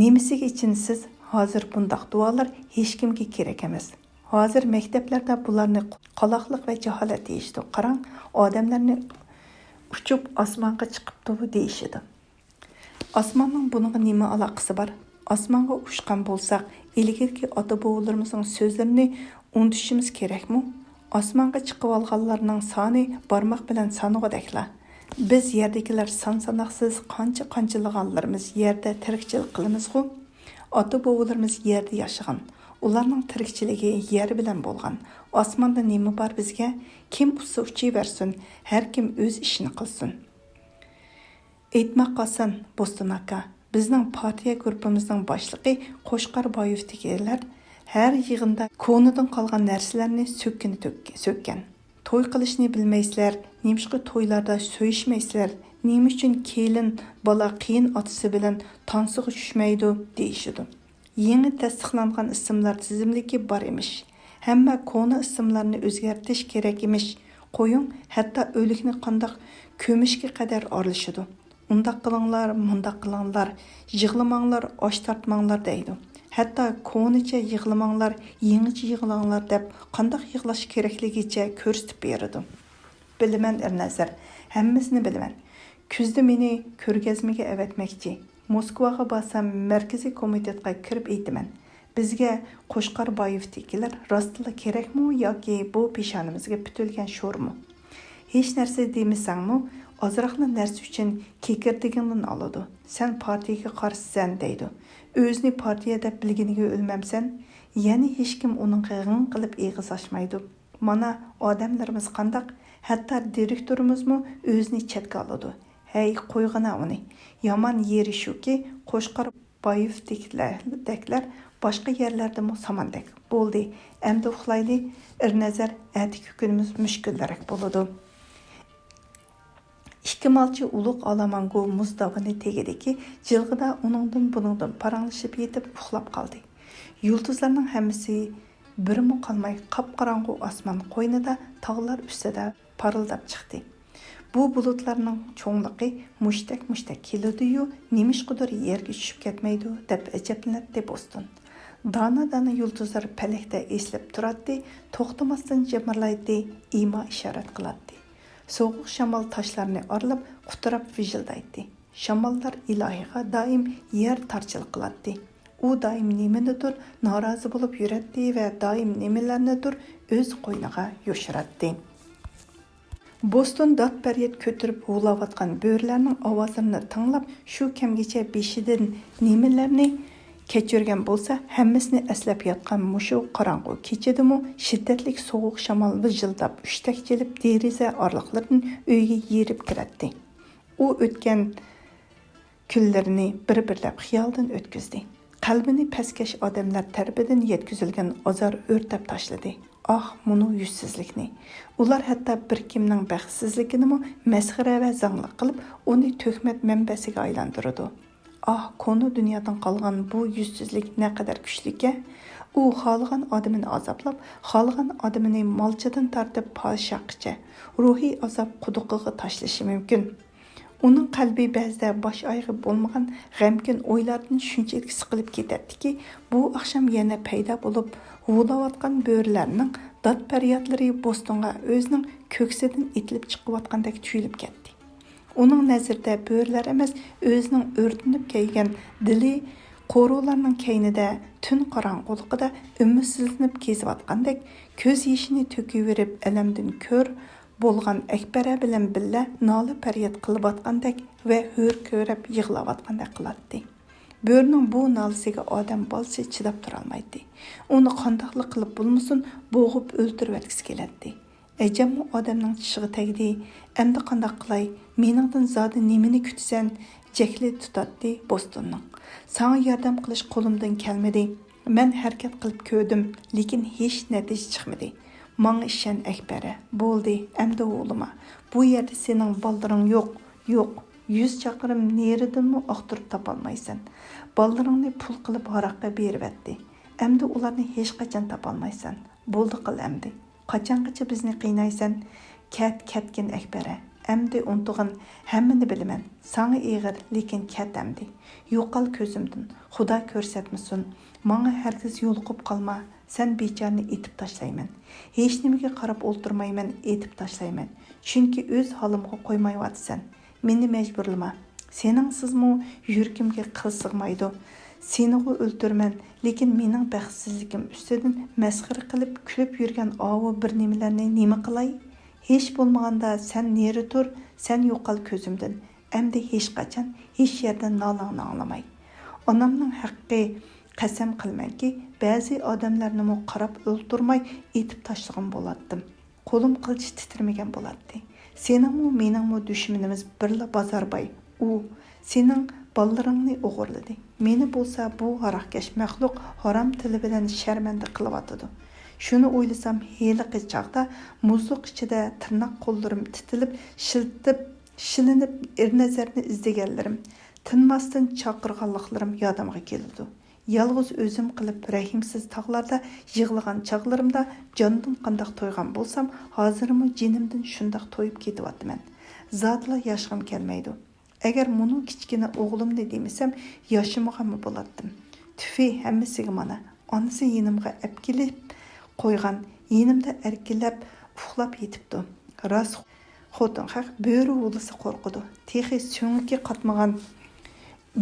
نېمىسىگە ئېچىنىسىز؟ ھازىر بۇنداق دۇئالار ھېچكىمگە كېرەك ئەمەس. ھازىر مەكتەپلەردە بۇلارنى قالاقلىق ۋە جاھالەت دېيىشىدۇ. قاراڭ، ئادەملەرنى ئۇچۇپ ئاسمانغا چىقىپتۇ دېيىشىدۇ. ئاسماننىڭ بۇنىڭغا نېمە ئالاقىسى بار؟ ئاسمانغا ئۇچقان بولساق، ئىلگىرىكى ئاتا-بوۋىلىرىمىزنىڭ سۆزلىرىنى ئۇنتۇشىمىز كېرەكمۇ؟ ئاسمانغا چىقىۋالغانلارنىڭ سانى بارماق بىلەن سانىغۇدەكلا. بىز يەردىكىلەر سان-ساناقسىز قانچە-قانچىلىغانلىرىمىز يەردە تىرىكچىلىك قىلىمىزغۇ؟ ئاتا-بوۋىلىرىمىز يەردە ياشىغان. ئۇلارنىڭ تىرىكچىلىكى يەر بىلەن بولغان. ئاسماندا نېمە بار بىزگە؟ كىم ئۇچسا ئۇچۇۋەرسۇن، ھەركىم ئۆز ئىشىنى قىلسۇن. ئېيتماق ئاسان، بوستون ئاكا، بىزنىڭ پارتىيە گۇرۇپپىمىزنىڭ باشلىقى قوچقار بايېۋتىكىلەر ھەر يىغىندا كونىدىن قالغان نەرسىلەرنى سۆككىنى تۆك-، سۆككەن. توي قىلىشنى بىلمەيسىلەر، نېمىشقا تويلاردا سۆيۈشمەيسىلەر، نېمە ئۈچۈن كېلىن بالا قېيىن ئاتىسى بىلەن تانسىغا چۈشمەيدۇ دېيىشىدۇ. يېڭى تەستىقلانغان ئىسىملار تىزىملىكى بار ئىمىش. ھەممە كونا ئىسىملارنى ئۆزگەرتىش كېرەك ئىمىش. قويۇڭ، ھەتتا ئۆلۈكنى قانداق كۆمۈشكە قەدەر ئارىلىشىدۇ. ئۇنداق قىلىڭلار، مۇنداق قىلىڭلار، يىغلىماڭلار، ئاش تارتماڭلار دەيدۇ. ھەتتا كونىچە يىغلىماڭلار، يېڭىچە يىغلاڭلار دەپ قانداق يىغلاش كېرەكلىكىچە كۆرسىتىپ بېرىدۇ. بىلىمەن، ئېرنەزەر، ھەممىسىنى بىلىمەن. كۈزدە مېنى كۆرگەزمىگە ئەۋەتمەكچى. موسكۋاغا بارسام، مەركىزىي كومىتېتقا كىرىپ ئېيتىمەن. بىزگە قوچقار بايېۋتىكىلەر راستلا كېرەكمۇ ياكى بۇ پېشانىمىزگە پۈتۈلگەن شورمۇ؟ ھېچ نەرسە دېمىسەڭمۇ، ئازراقلا نەرسە ئۈچۈن كېكىردىكىڭدىن ئالىدۇ. سەن پارتىيىگە قارشىسەن دەيدۇ. ئۆزىنى پارتىيە دەپ بىلگىنىگە ئۆلمەمسەن؟ يەنە ھېچكىم ئۇنىڭغا غىڭ قىلىپ ئېغىز ئاچمايدۇ. مانا، ئادەملىرىمىز قانداق، ھەتتا دىرېكتورىمىزمۇ ئۆزىنى چەتكە ئالىدۇ. ھەي، قويغىنا ئۇنى. يامان يېرى شۇكى، قوچقار بايېۋتىكلەردەكلەر باشقا يەرلەردىمۇ ساماندەك. بولدى، ئەمدى ئۇخلايلى، ئېرنەزەر، ئەتىكى كۈنىمىز مۈشكۈللىرەك بولىدۇ. ئىككى مالچى ئۇلۇغ ئالامانگۇ مۇز داۋىنى تېگىدىكى جىلغىدا ئۇنىڭدىن بۇنىڭدىن پاراڭلىشىپ يېتىپ ئۇخلاپ قالدى. يۇلتۇزلارنىڭ ھەممىسى بىرمۇ قالماي قاپقاراڭغۇ ئاسمان قوينىدا، تاغلار ئۈستىدە پارىلداپ چىقتى. بۇ بۇلۇتلارنىڭ چوڭلۇقى مۇشتەك-مۇشتەك كېلىدۇ-يۇ، نېمىشقىدۇر يەرگە چۈشۈپ كەتمەيدۇ، دەپ ئەجەبلىنەتتى بوستون. دانە-دانە يۇلتۇزلار پەلەكتە ئېسىلىپ تۇراتتى، توختىماستىن جىمىرلايتتى، ئىما-ئىشارەت قىلاتتى. سوغۇق شامال تاشلارنى ئارىلاپ، قۇتراپ ۋىژىلدايتتى. شاماللار ئىلاھىغا دائىم يەر تارچىلىق قىلاتتى. ئۇ دائىم نېمىنىدۇر نارازى بولۇپ يۈرەتتى ۋە دائىم نېمىلەرنىدۇر ئۆز قوينىغا يوشۇراتتى. بوستون داد-پەرياد كۆتۈرۈپ ھۇۋلاۋاتقان بۆرىلەرنىڭ ئاۋازلىرىنى تىڭلاپ، شۇ كەمگىچە بېشىدىن نېمىلەرنى كەچۈرگەن بولسا، ھەممىسىنى ئەسلەپ ياتقان مۇشۇ قاراڭغۇ كېچىدىمۇ شىددەتلىك سوغۇق شامال ۋىژىلداپ، ئۈشتەك چېلىپ، دېرىزە ئارىلىقلىرىدىن ئۆيگە يېرىپ كىرەتتى. ئۇ ئۆتكەن كۈنلىرىنى بىر-بىرلەپ خىيالىدىن ئۆتكۈزدى. قەلبىنى پەسكەش ئادەملەر تەرىپىدىن يەتكۈزۈلگەن ئازار ئۆرتەپ تاشلىدى. ئاھ، مۇنۇ يۈزسىزلىكنى! ئۇلار ھەتتا بىر كىمنىڭ بەختسىزلىكىنىمۇ مەسخىرە ۋە زاڭلىق قىلىپ، ئۇنى تۆھمەت مەنبەسىگە ئايلاندۇرىدۇ. ئاھ، كونا دۇنيادىن قالغان بۇ يۈزسىزلىك نەقەدەر كۈچلۈككەن! ئۇ خالىغان ئادىمىنى ئازابلاپ، خالىغان ئادىمىنى مالچىدىن تارتىپ پادىشاھقىچە روھىي ئازاب قۇدۇقىغا تاشلىشى مۇمكىن. ئۇنىڭ قەلبى بەزىدە باش-ئايىغى بولمىغان غەمكىن ئويلاردىن شۇنچىلىك سىقىلىپ كېتەتتىكى، بۇ ئاخشام يەنە پەيدا بولۇپ ھۇۋلاۋاتقان بۆرىلەرنىڭ داد-پەريادلىرى بوستونغا ئۆزىنىڭ كۆكسىدىن ئېتىلىپ چىقىۋاتقاندەك تۇيۇلۇپ كەتتى. ئۇنىڭ نەزىرىدە بۆرىلەر ئەمەس، ئۆزىنىڭ ئۆرتىنىپ كەلگەن دىلى قورۇلارنىڭ كەينىدە تۈن قاراڭغۇلۇقىدا ئۈمىدسىزلىنىپ كېزىۋاتقاندەك، كۆز يېشىنى تۆكۈۋېرىپ ئەلەمدىن كۆر بولغان ئەكبەرە بىلەن بىللە نالە-پەرياد قىلىۋاتقاندەك ۋە ھۆركىرەپ يىغلاۋاتقاندەك قىلاتتى. بۆرىنىڭ بۇ نالىسىگە ئادەم بالىسى چىداپ تۇرالمايتتى. ئۇنى قانداقلا قىلىپ بولمىسۇن، بوغۇپ ئۆلتۈرۈۋەتكۈسى كېلەتتى. ئەجەبمۇ ئادەمنىڭ چىشىغا تەگدى. ئەمدى قانداق قىلاي؟ مېنىڭدىن زادى نېمىنى كۈتىسەن؟ جەھلى تۇتاتتى بوستوننىڭ. ساڭا ياردەم قىلىش قولۇمدىن كەلمىدى. مەن ھەرىكەت قىلىپ كۆردۈم، لېكىن ھېچ نەتىجە چىقمىدى. ماڭا ئىشەن، ئەكبەرە. بولدى، ئەمدى ھۇۋلىما. بۇ يەردە سېنىڭ بالىلىرىڭ يوق، يوق. يۈز چاقىرىم نېرىدىنمۇ ئاختۇرۇپ تاپالمايسەن. بالىلىرىڭنى پۇل قىلىپ ھاراققا بېرىۋەتتى. ئەمدى ئۇلارنى ھېچقاچان تاپالمايسەن. بولدى قىل ئەمدى. قاچانغىچە بىزنى قىينايسەن؟ كەت، كەتكىن ئەكبەرە. ئەمدى ئۇنتۇغىن، ھەممىنى بىلىمەن. ساڭا ئېغىر، لېكىن كەت ئەمدى. يوقال كۆزۈمدىن. خۇدا كۆرسەتمىسۇن. ماڭا ھەرگىز يولۇقۇپ قالما. سەن بىچارىنى ئېتىپ تاشلايمەن. ھېچنېمىگە قاراپ ئولتۇرمايمەن، ئېتىپ تاشلايمەن. چۈنكى ئۆز ھالىمغا قويمايۋاتىسەن. مېنى مەجبۇرلىما. سېنىڭسىزمۇ يۈرىكىمگە قىل سىغمايدۇ. سېنىغۇ ئۆلتۈرىمەن، لېكىن مېنىڭ بەختسىزلىكىم ئۈستىدىن مەسخىرە قىلىپ كۈلۈپ يۈرگەن ئاۋۇ بىر نېمىلەرنى نېمە قىلاي؟ ھېچ بولمىغاندا سەن نېرى تۇر، سەن يوقال كۆزۈمدىن. ئەمدى ھېچقاچان، ھېچ يەردە نالەڭنى ئاڭلىماي. ئانامنىڭ ھەققى قەسەم قىلىمەنكى، بەزى ئادەملەرنىمۇ قاراپ ئولتۇرماي ئېتىپ تاشلىغان بولاتتىم. قولۇم قىلچە تىترىمىگەن بولاتتى. سېنىڭمۇ، مېنىڭمۇ دۈشمىنىمىز بىرلا بازارباي. ئۇ سېنىڭ بالىلىرىڭنى ئوغرىلىدى. مېنى بولسا بۇ ھاراقكەش مەخلۇق ھارام تىلى بىلەن شەرمەندە قىلىۋاتىدۇ. شۇنى ئويلىسام، ھېلىقى چاغدا مۇزلۇق ئىچىدە تىرناق قوللىرىم تىتىلىپ، شىلتىپ، شىلىنىپ ئېرنەزەرنى ئىزدىگەنلىرىم، تىنماستىن چاقىرغانلىقلىرىم يادىمغا كېلىدۇ. يالغۇز ئۆزۈم قېلىپ رەھىمسىز تاغلاردا يىغلىغان چاغلىرىمدا جاندىن قانداق تويغان بولسام، ھازىرمۇ جېنىمدىن شۇنداق تويۇپ كېتىۋاتىمەن. زادىلا ياشىغۇم كەلمەيدۇ. ئەگەر مۇنۇ كىچىككىنە ئوغلۇمنى دېمىسەم، ياشىمىغانمۇ بولاتتىم. تۈفى ھەممىسىگە مانا، ئانىسى يېنىمغا ئەپكېلىپ قويغان، يېنىمدا ئەركىلەپ ئۇخلاپ يېتىپتۇ. راست، خوتۇن خەق بۆرە ھۇۋلىسا قورقىدۇ. تېخى سۆڭىكى قاتمىغان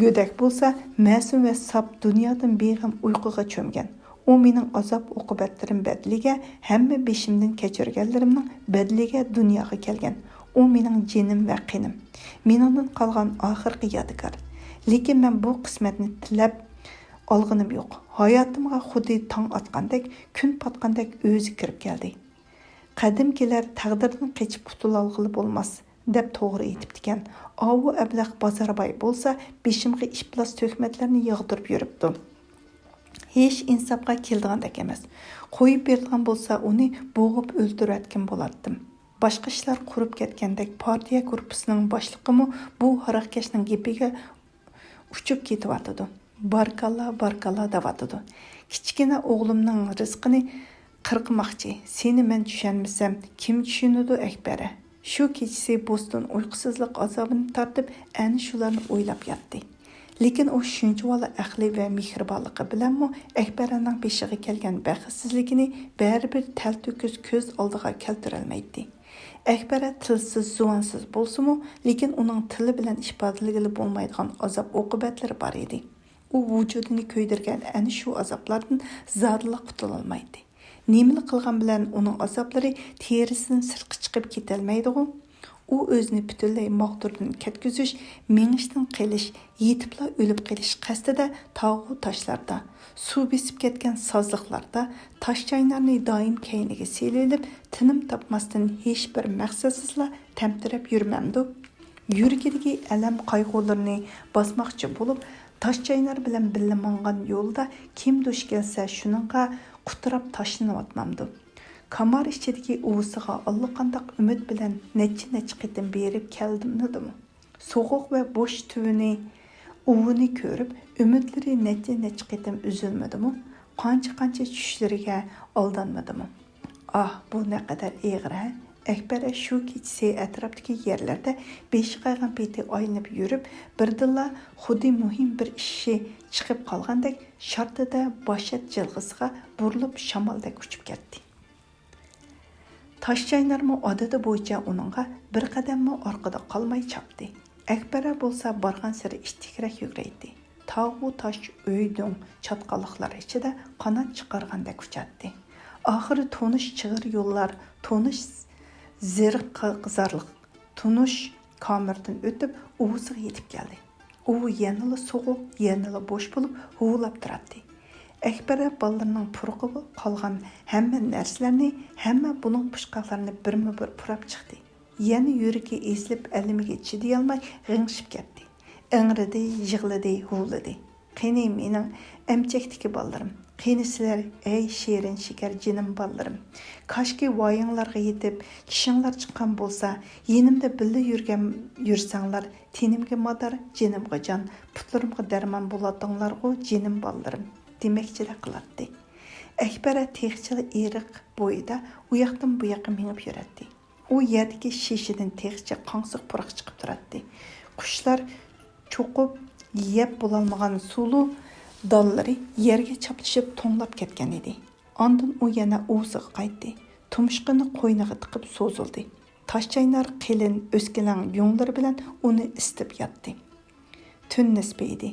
گۆدەك بولسا مەسۇم ۋە ساپ، دۇنيادىن بىغەم ئۇيقۇغا چۆمگەن. ئۇ مېنىڭ ئازاب-ئوقۇبەتلىرىم بەدىلىگە، ھەممە بېشىمدىن كەچۈرگەنلىرىمنىڭ بەدىلىگە دۇنياغا كەلگەن. ئۇ مېنىڭ جېنىم ۋە قېنىم. مېنىڭدىن قالغان ئاخىرقى يادىكار. لېكىن مەن بۇ قىسمەتنى تىلەپ ئالغىنىم يوق. ھاياتىمغا خۇددى تاڭ ئاتقاندەك، كۈن پاتقاندەك ئۆزى كىرىپ كەلدى. قەدىمكىلەر تەقدىردىن قېچىپ قۇتۇلالغىلى بولماس، دەپ توغرا ئېيتىپتىكەن. ئاۋۇ ئەبلەخ بازارباي بولسا بېشىمغا ئىپلاس تۆھمەتلەرنى ياغدۇرۇپ يۈرۈپتۇ. ھېچ ئىنساپقا كېلىدىغاندەك ئەمەس. قويۇپ بېرىدىغان بولسا ئۇنى بوغۇپ ئۆلتۈرۈۋەتكىن بولاتتىم. باشقا ئىشلار قۇرۇپ كەتكەندەك پارتىيە گۇرۇپپىسىنىڭ باشلىقىمۇ بۇ ھاراقكەشنىڭ گېپىگە ئۇچۇپ كېتىۋاتىدۇ. باركاللا، باركاللا دەۋاتىدۇ. كىچىككىنە ئوغلۇمنىڭ رىزقىنى قىرقىماقچى. سېنى مەن چۈشەنمىسەم، كىم چۈشىنىدۇ، ئەكبەرە؟ شۇ كېچىسى بوستون ئۇيقۇسىزلىق ئازابىنى تارتىپ، ئەنە شۇلارنى ئويلاپ ياتتى. لېكىن ئۇ شۇنچىۋالا ئەقلى ۋە مېھرىبانلىقى بىلەنمۇ ئەكبەرەنىڭ بېشىغا كەلگەن بەختسىزلىكىنى بەرىبىر تەلتۆكۈس كۆز ئالدىغا كەلتۈرەلمەيتتى. ئەكبەرە تىلسىز، زۇۋانسىز بولسىمۇ، لېكىن ئۇنىڭ تىلى بىلەن ئىپادىلىگىلى بولمايدىغان ئازاب-ئوقۇبەتلىرى بار ئىدى. ئۇ ۋۇجۇدىنى كۆيدۈرگەن ئەنە شۇ ئازابلاردىن زادىلا قۇتۇلالمايتتى. نېمىلا قىلغان بىلەن ئۇنىڭ ئازابلىرى تېرىسىدىن سىرتقا چىقىپ كېتەلمەيدىغۇ؟ ئۇ ئۆزىنى پۈتۈنلەي ماغدۇردىن كەتكۈزۈش، مېڭىشتىن قېلىش، يېتىپلا ئۆلۈپ قېلىش قەستىدە تاغۇ تاشلاردا، سۇ بېسىپ كەتكەن سازلىقلاردا، تاشچاينارنى دائىم كەينىگە سېلىۋېلىپ، تىنىم تاپماستىن ھېچبىر مەقسەتسىزلا تەمتىرەپ يۈرمەمدۇ؟ يۈرىكىدىكى ئەلەم قايغۇلىرىنى باسماقچى بولۇپ، تاشچاينار بىلەن بىللە ماڭغان يولىدا كىم دۇچ كەلسە، شۇنىڭغا قۇتراپ تاشلىنىۋاتمامدۇ؟ كامار ئىچىدىكى ئۇۋىسىغا ئاللىقانداق ئۈمىد بىلەن نەچچە-نەچچە قېتىم بېرىپ كەلدىمدىمۇ؟ سوغۇق ۋە بوش تۈۋىنى، ئۇۋىنى كۆرۈپ، ئۈمىدلىرى نەچچە-نەچچە قېتىم ئۈزۈلمىدىمۇ؟ قانچە-قانچە چۈشلىرىگە ئالدانمىدىمۇ؟ ئاھ، بۇ نەقەدەر ئېغىر، ھە؟ ئەكبەرە شۇ كېچىسى ئەتراپتىكى يەرلەردە بېشى قايغان پېتى ئايلىنىپ يۈرۈپ، بىردىنلا خۇددى مۇھىم بىر ئىشى چىقىپ قالغاندەك شارتىدە باھشەت جىلغىسىغا بۇرۇلۇپ شامالدەك ئۇچۇپ كەتتى. تاشچاينارمۇ ئادىتى بويىچە ئۇنىڭغا بىر قەدەممۇ ئارقىدا قالماي چاپتى. ئەكبەرە بولسا بارغانسېرى ئىتتىكرەك يۈگۈرەيتتى. تاغۇ تاش ئۆيدۈڭ چاتقاللىقلار ئىچىدە قانات چىقارغاندەك ئۇچاتتى. ئاخىرى تونۇش چىغىر يوللار، تونۇش زېرىق قىزارلىق، تونۇش كامېردىن ئۆتۈپ، ئۇۋىسىغا يېتىپ كەلدى. ئۇۋا يەنىلا سوغۇق، يەنىلا بوش بولۇپ ھۇۋلاپ تۇراتتى. ئەكبەرە بالىلىرىنىڭ پۇرىقى بولۇپ قالغان ھەممە نەرسىلەرنى، ھەممە بۇلۇڭ پۇچقاقلارنى بىرمۇ بىر پۇراپ چىقتى. يەنە يۈرىكى ئېزىلىپ، ئەلىمىگە چىدىيالماي غىڭشىپ كەتتى. ئىڭرىدى، يىغلىدى، ھۇۋلىدى. قېنى مېنىڭ ئەمچەكتىكى بالىلىرىم؟ قېنى سىلەر، ئەي شېرىن شېكەر جېنىم بالىلىرىم؟ كاشكى ۋايىڭلارغا يېتىپ، چىشىڭلار چىققان بولسا، يېنىمدا بىللە يۈرگەن، يۈرسەڭلار، تېنىمگە مادار، جېنىمغا جان، پۇتلىرىمغا دەرمان بولاتتىڭلارغۇ، جېنىم بالىلىرىم، دېمەكچىدەك قىلاتتى. ئەكبەرە تېخىچىلا ئېرىق بويىدا ئۇياقتىن بۇياققا مېڭىپ يۈرەتتى. ئۇ يەردىكى شېشىدىن تېخىچە قاڭسىق پۇراق چىقىپ تۇراتتى. قۇشلار چوقۇپ يەپ بولالمىغان سۇلۇ دانلىرى يەرگە چاپلىشىپ توڭلاپ كەتكەن ئىدى. ئاندىن ئۇ يەنە ئۇۋىسىغا قايتتى. تۇمشۇقىنى قوينىغا تىقىپ سوزۇلدى. تاشچاينار قېلىن ئۆسكىلەڭ يۇڭلىرى بىلەن ئۇنى ئىسىتىپ ياتتى. تۈن نىسپى ئىدى.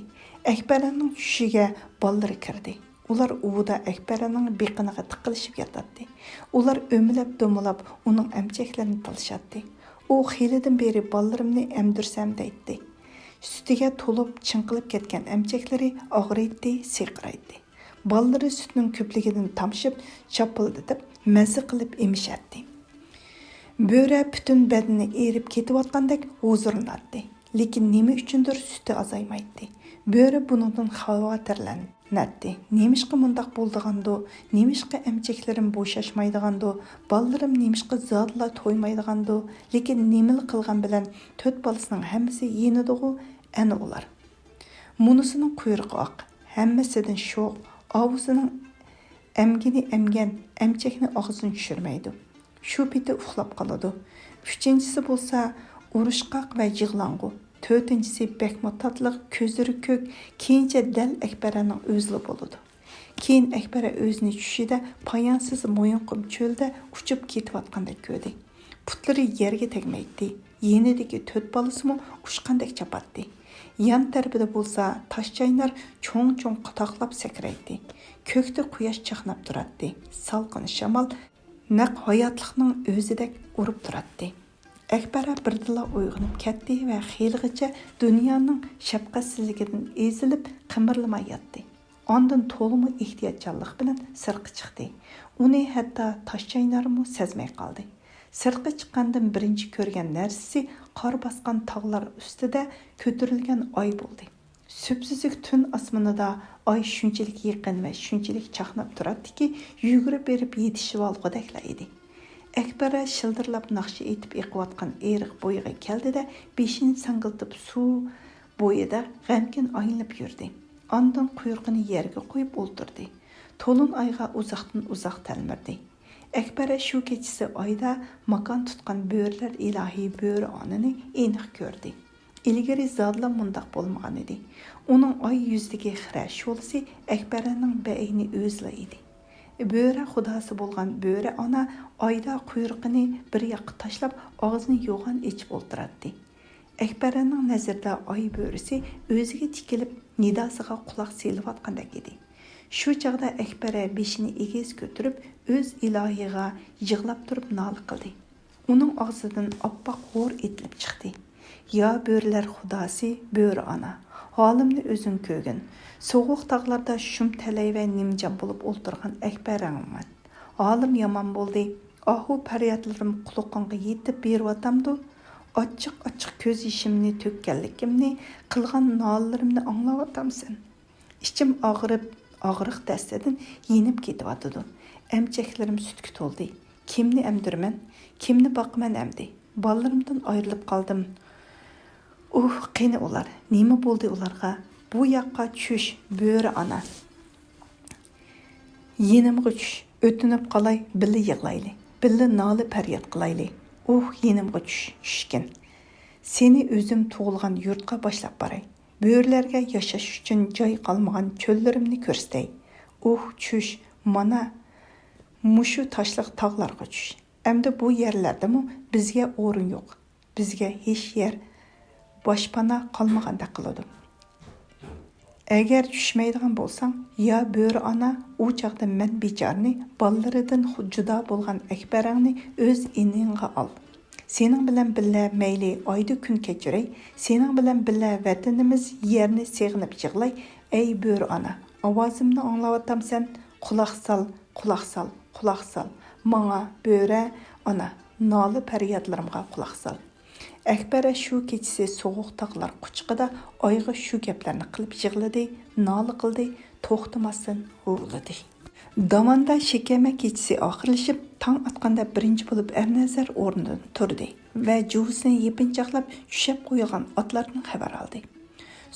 ئەكبەرەنىڭ چۈشىگە بالىلىرى كىردى. ئۇلار ئۇۋىدا ئەكبەرەنىڭ بېقىنىغا تىقىلىشىپ ياتاتتى. ئۇلار ئۆمىلەپ-دومىلاپ ئۇنىڭ ئەمچەكلىرىنى تالىشاتتى. ئۇ خېلىدىن بېرى بالىلىرىمنى ئەمدۈرسەم دەيتتى. سۈتىگە تولۇپ، چىڭقىلىپ كەتكەن ئەمچەكلىرى ئاغرىيتتى، سىرقىرايتتى. بالىلىرى سۈتنىڭ كۆپلۈكىدىن تامشىپ، چاپپىلدىتىپ، مەززە قىلىپ ئېمىشەتتى. بۆرە پۈتۈن بەدىنى ئېرىپ كېتىۋاتقاندەك ھۇزۇرلىناتتى، لېكىن نېمە ئۈچۈندۇر سۈتى ئازايمايتتى. بۆرە بۇنىڭدىن خاۋاتىرلەنەتتى. نېمىشقا مۇنداق بولىدىغاندۇ؟ نېمىشقا ئەمچەكلىرىم بوشاشمايدىغاندۇ؟ بالىلىرىم نېمىشقا زادىلا تويمايدىغاندۇ؟ لېكىن نېمىلا قىلغان بىلەن تۆت بالىسىنىڭ ھەممىسى يېنىدىغۇ ئەنە ئۇلار. مۇنۇسىنىڭ قۇيرۇقى ئاق، ھەممىسىدىن شوخ، ئاۋۇسىنىڭ ئەمگىنى ئەمگەن، ئەمچەكنى ئاغزىدىن چۈشۈرمەيدۇ. شۇ پېتى ئۇخلاپ قالىدۇ. ئۈچىنچىسى بولسا ئۇرۇشقاق ۋە يىغلاڭغۇ. تۆتىنچىسى بەكمۇ تاتلىق، كۆزلىرى كۆك، كېيىنچە دەل ئەكبەرەنىڭ ئۆزىلا بولىدۇ. كېيىن ئەكبەرە ئۆزىنى چۈشىدە پايانسىز مويۇنقۇم چۆلدە ئۇچۇپ كېتىۋاتقاندەك كۆردى. پۇتلىرى يەرگە تەگمەيتتى. يېنىدىكى تۆت بالىسىمۇ ئۇچقاندەك چاپاتتى. يان تەرىپىدە بولسا تاش چاينار چوڭ-چوڭ قاتاقلاپ سەكرەيتتى. كۆكتە قۇياش چاقناپ تۇراتتى. سالقىن شامال نەق ھاياتلىقنىڭ ئۆزىدەك ئۇرۇپ تۇراتتى. ئەكبەرە بىردىنلا ئويغىنىپ كەتتى ۋە خېلىغىچە دۇنيانىڭ شەپقەتسىزلىكىدىن ئېزىلىپ قىمىرلىماي ياتتى. ئاندىن تولىمۇ ئېھتىياتچانلىق بىلەن سىرتقا چىقتى. ئۇنى ھەتتا تاش چاينارمۇ سەزمەي قالدى. سىرتقا چىققاندىن بىرىنچى كۆرگەن نەرسىسى قار باسقان تاغلار ئۈستىدە كۆتۈرۈلگەن ئاي بولدى. سۈپسۈزۈك تۈن ئاسمىنىدا ئاي شۇنچىلىك يېقىن ۋە شۇنچىلىك چاقناپ تۇراتتىكى، يۈگۈرۈپ بېرىپ يېتىشىۋالغۇدەكلا ئىدى. ئەكبەرە شىلدىرلاپ ناخشا ئېيتىپ ئېقىۋاتقان ئېرىق بويىغا كەلدى-دە، بېشىنى ساڭگىلتىپ سۇ بويىدا غەمكىن ئايلىنىپ يۈردى. ئاندىن قۇيرۇقىنى يەرگە قويۇپ ئولتۇردى. تولۇن ئايغا ئۇزاقتىن ئۇزاق تەلمۈردى. ئەكبەرە شۇ كېچىسى ئايدا ماكان تۇتقان بۆرىلەر ئىلاھى بۆرە ئانىنى ئېنىق كۆردى. ئىلگىرى زادىلا مۇنداق بولمىغانىدى. ئۇنىڭ ئاي يۈزىدىكى خىرە شولىسى ئەكبەرەنىڭ بەئەينى ئۆزىلا ئىدى. بۆرە خۇداسى بولغان بۆرە ئانا ئايدا قۇيرۇقىنى بىر ياققا تاشلاپ، ئاغزىنى يوغان ئېچىپ ئولتۇراتتى. ئەكبەرەنىڭ نەزىرىدە ئاي بۆرىسى ئۆزىگە تىكىلىپ، نىداسىغا قۇلاق سېلىۋاتقاندەك ئىدى. شۇ چاغدا ئەكبەرە بېشىنى ئېگىز كۆتۈرۈپ، ئۆز ئىلاھىغا يىغلاپ تۇرۇپ نالە قىلدى. ئۇنىڭ ئاغزىدىن ئاپئاق ھور ئېتىلىپ چىقتى. يا بۆرىلەر خۇداسى، بۆرە ئانا، ھالىمنى ئۆزۈڭ كۆرگىن. سوغۇق تاغلاردا شۇم تەلەي ۋە نىمجان بولۇپ ئولتۇرغان ئەكبەرەڭمەن. ھالىم يامان بولدى. ئاھۇ پەريادلىرىم قۇلىقىڭغا يېتىپ بېرىۋاتامدۇ؟ ئاچچىق-ئاچچىق كۆز يېشىمنى تۆككەنلىكىمنى، قىلغان نالىلىرىمنى ئاڭلاۋاتامسەن؟ ئىچىم ئاغرىپ، ئاغرىق دەستىدىن يېنىپ كېتىۋاتىدۇ. ئەمچەكلىرىم سۈتكە تولدى. كىمنى ئەمدۈرىمەن؟ كىمنى باقىمەن ئەمدى؟ بالىلىرىمدىن ئايرىلىپ قالدىم. ئۇھ، قېنى ئۇلار؟ نېمە بولدى ئۇلارغا؟ بۇ ياققا چۈش، بۆرە ئانا. يېنىمغا چۈش، ئۆتۈنۈپ قالاي، بىللە يىغلايلى، بىللە نالە-پەرياد قىلايلى. ئۇھ، يېنىمغا چۈش، چۈشكىن. سېنى ئۆزۈم تۇغۇلغان يۇرتقا باشلاپ باراي. بۆرىلەرگە ياشاش ئۈچۈن جاي قالمىغان چۆللىرىمنى كۆرسىتەي. ئۇھ، چۈش، مانا مۇشۇ تاشلىق تاغلارغا چۈش. ئەمدى بۇ يەرلەردىمۇ بىزگە ئورۇن يوق. بىزگە ھېچ يەر، باشپانا قالمىغاندەك قىلىدۇ. ئەگەر چۈشمەيدىغان بولساڭ، يا بۆرە ئانا، ئۇ چاغدا مەن بىچارىنى، بالىلىرىدىن خۇ-، جۇدا بولغان ئەكبەرەڭنى ئۆز ئېنىڭغا ئال. سېنىڭ بىلەن بىللە مەيلى ئايدا كۈن كەچۈرەي، سېنىڭ بىلەن بىللە ۋەتىنىمىز يەرنى سېغىنىپ يىغلاي، ئەي بۆرە ئانا، ئاۋازىمنى ئاڭلاۋاتامسەن؟ قۇلاق سال، قۇلاق سال، قۇلاق سال. ماڭا، بۆرە ئانا، نالە-پەريادلىرىمغا قۇلاق سال. ئەكبەرە شۇ كېچىسى سوغۇق تاغلار قۇچىقىدا ئايغا شۇ گەپلەرنى قىلىپ يىغلىدى، نالە قىلدى، توختىماستىن ھۇۋلىدى. داۋاندا شىكەمە كېچىسى ئاخىرلىشىپ، تاڭ ئاتقاندا بىرىنچى بولۇپ ئەرنەزەر ئورنىدىن تۇردى ۋە جۇۋىسىنى يېپىنچاقلاپ چۈشەپ قويۇلغان ئاتلاردىن خەۋەر ئالدى.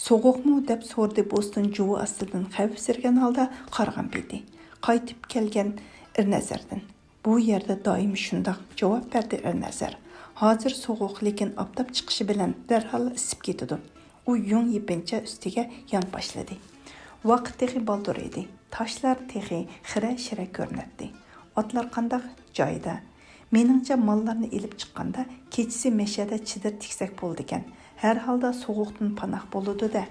سوغۇقمۇ؟ دەپ سورىدى بوستون جۇۋا ئاستىدىن خەۋپسىرىگەن ھالدا قارىغان پېتى. قايتىپ كەلگەن ئەرنەزەردىن. بۇ يەردە دائىم شۇنداق، جاۋاب بەردى ئەرنەزەر. ھازىر سوغۇق، لېكىن ئاپتاپ چىقىشى بىلەن دەرھال ئىسسىپ كېتىدۇ. ئۇ يۇڭ يېپىنچا ئۈستىگە يانپاشلىدى. ۋاقىت تېخى بالدۇر ئىدى. تاشلار تېخى خىرە-شىرە كۆرۈنەتتى. ئاتلار قانداق؟ جايىدا. مېنىڭچە، ماللارنى ئېلىپ چىققاندا كېچىسى مەشەدە چېدىر تىكسەك بولىدىكەن. ھەر ھالدا سوغۇقتىن پاناھ بولىدۇ-دە.